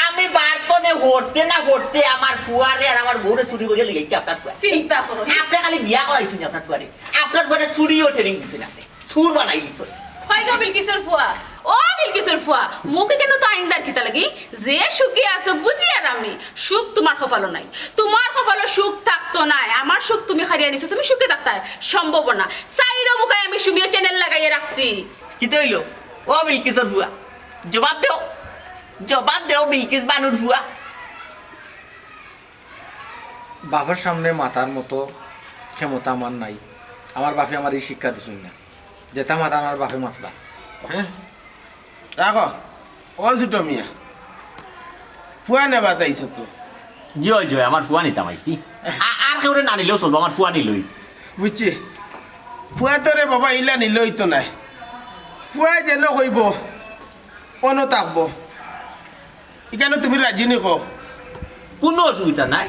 আমি বার কনে হরতে না হরতে আমার ফুয়ারে আর আমার বউরে চুরি করিয়া লইয়া আইছে আপনার ফুয়া। চিন্তা করো। আপনে খালি বিয়া করাইছইন নি আপনার ফুয়ারে। আপনার ফুয়ারে চুরিও training দিছইন আপনে। চুর বানাই দিছইন। কই গো বিলকিসর ফুয়া? ও বিলকিসর ফুয়া, মুখে কেনে তো আইন্দার কিতা লাগি? যে সুখে আছো বুঝিয়ার আমি, সুখ তুমার কপালো নাই। তুমার কপালো সুখ থাকতো নায়, আমার সুখ তুমি কাড়িয়া নিছো, তুমি সুখে থাকতায়? সম্ভব না। চাইরো মুখায় আমি সুমিয়ে channel লাগাইয়া রাখছি। কিতা অইলো? ও বিলকিসর ফুয়া, জবাব দেও, জবাব দেও বিলকিস বানুর ফুয়া। বাপর সামনে মাতার মতো ক্ষমতা আমার নাই। আমার বাপে আমারে ই শিক্ষা দিছইন না, যেতা মাতা আমার বাপে মাতলা। হ্যাঁ? রাখো, ও ছোট মিয়া, ফুয়া নেবাত আইছো তো? জি অয়, জি অয়, আমার ফুয়া নিতাম আইছি। আ-, আর কেউরে না নিলেও চলবো, আমার ফুয়া নিলই। বুঝছি, ফুয়া তো রে বাবা ইলা নিলে অইতো নায়, ফুয়ায় যেন কইবো অনো থাকবো। ইখানো তুমি রাজি নি কও? কুনু অসুবিধা নাই,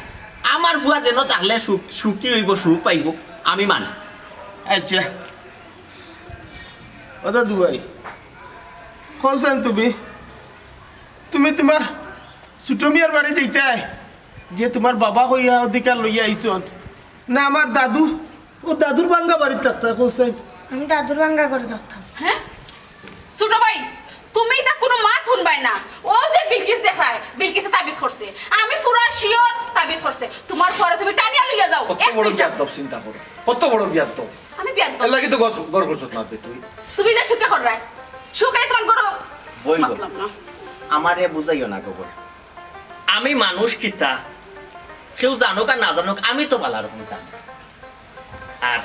আমার ফুয়া যেন থাকলে সুখ, সুখী অইবো, সুখ পাইবো, আমি মানি। আচ্ছা, ও দাদু ভাই, কওছাইন তুমি, তুমি তুমার ছোট মিয়ার বাড়ি যাইতায়, যে তুমার বাবা কইয়া অধিকার লইয়া আইছইন, না আমার দাদু, ও দাদুর ভাঙ্গা বাড়িত থাকতায়, কওছাইন? আমি দাদুর ভাঙ্গা ঘরো থাকতাম। হ্যাঁ? ছোট ভাই, তুমি ইতা কুনু মাত হুনবায় না। ও যে বিলকিস দেখায়, বিলকিসে তাবিজ করছে। আমি পুরা sure তাবিজ করছে। তুমার ফুয়ারে তুমি টানিয়া লইয়া যাও। কত এক বড় মিনিট। বিয়াদ্দব চিন্তা করো। কত বড় বিয়াদ্দব। আমি বিয়াদ্দব। এর লাগি তো ঘর, ঘর করছত না তুই। তুমি যে সুখে কররায়। সুখে তুমার ঘরো বইন গো। মাতলাম না। আমারে বুঝাইও না গো বইন। আমি মানুষ কিতা, কেউ জানুক আর না জানুক, আমি তো ভালা রকম জানি। আর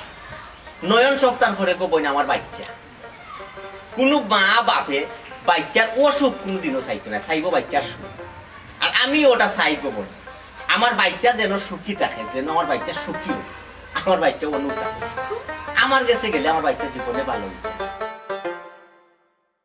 নয়ন সপ্তাহ পরে গো বইন আমার বাইচ্চা। কুনু মা বাপে বাইচ্চার অসুখ কুনুদিনও চাইতো নায়, চাইবো বাইচ্চার সুখ। আর আমি ওটা চাই গো বইন, আমার বাইচ্চা যেন সুখী থাকে, যেন আমার বাইচ্চা সুখী অয়, আমার বাইচ্চা অনো থাকে। আমার গেছে গেলে আমার বাইচ্চা জীবনে ভালা অইতো।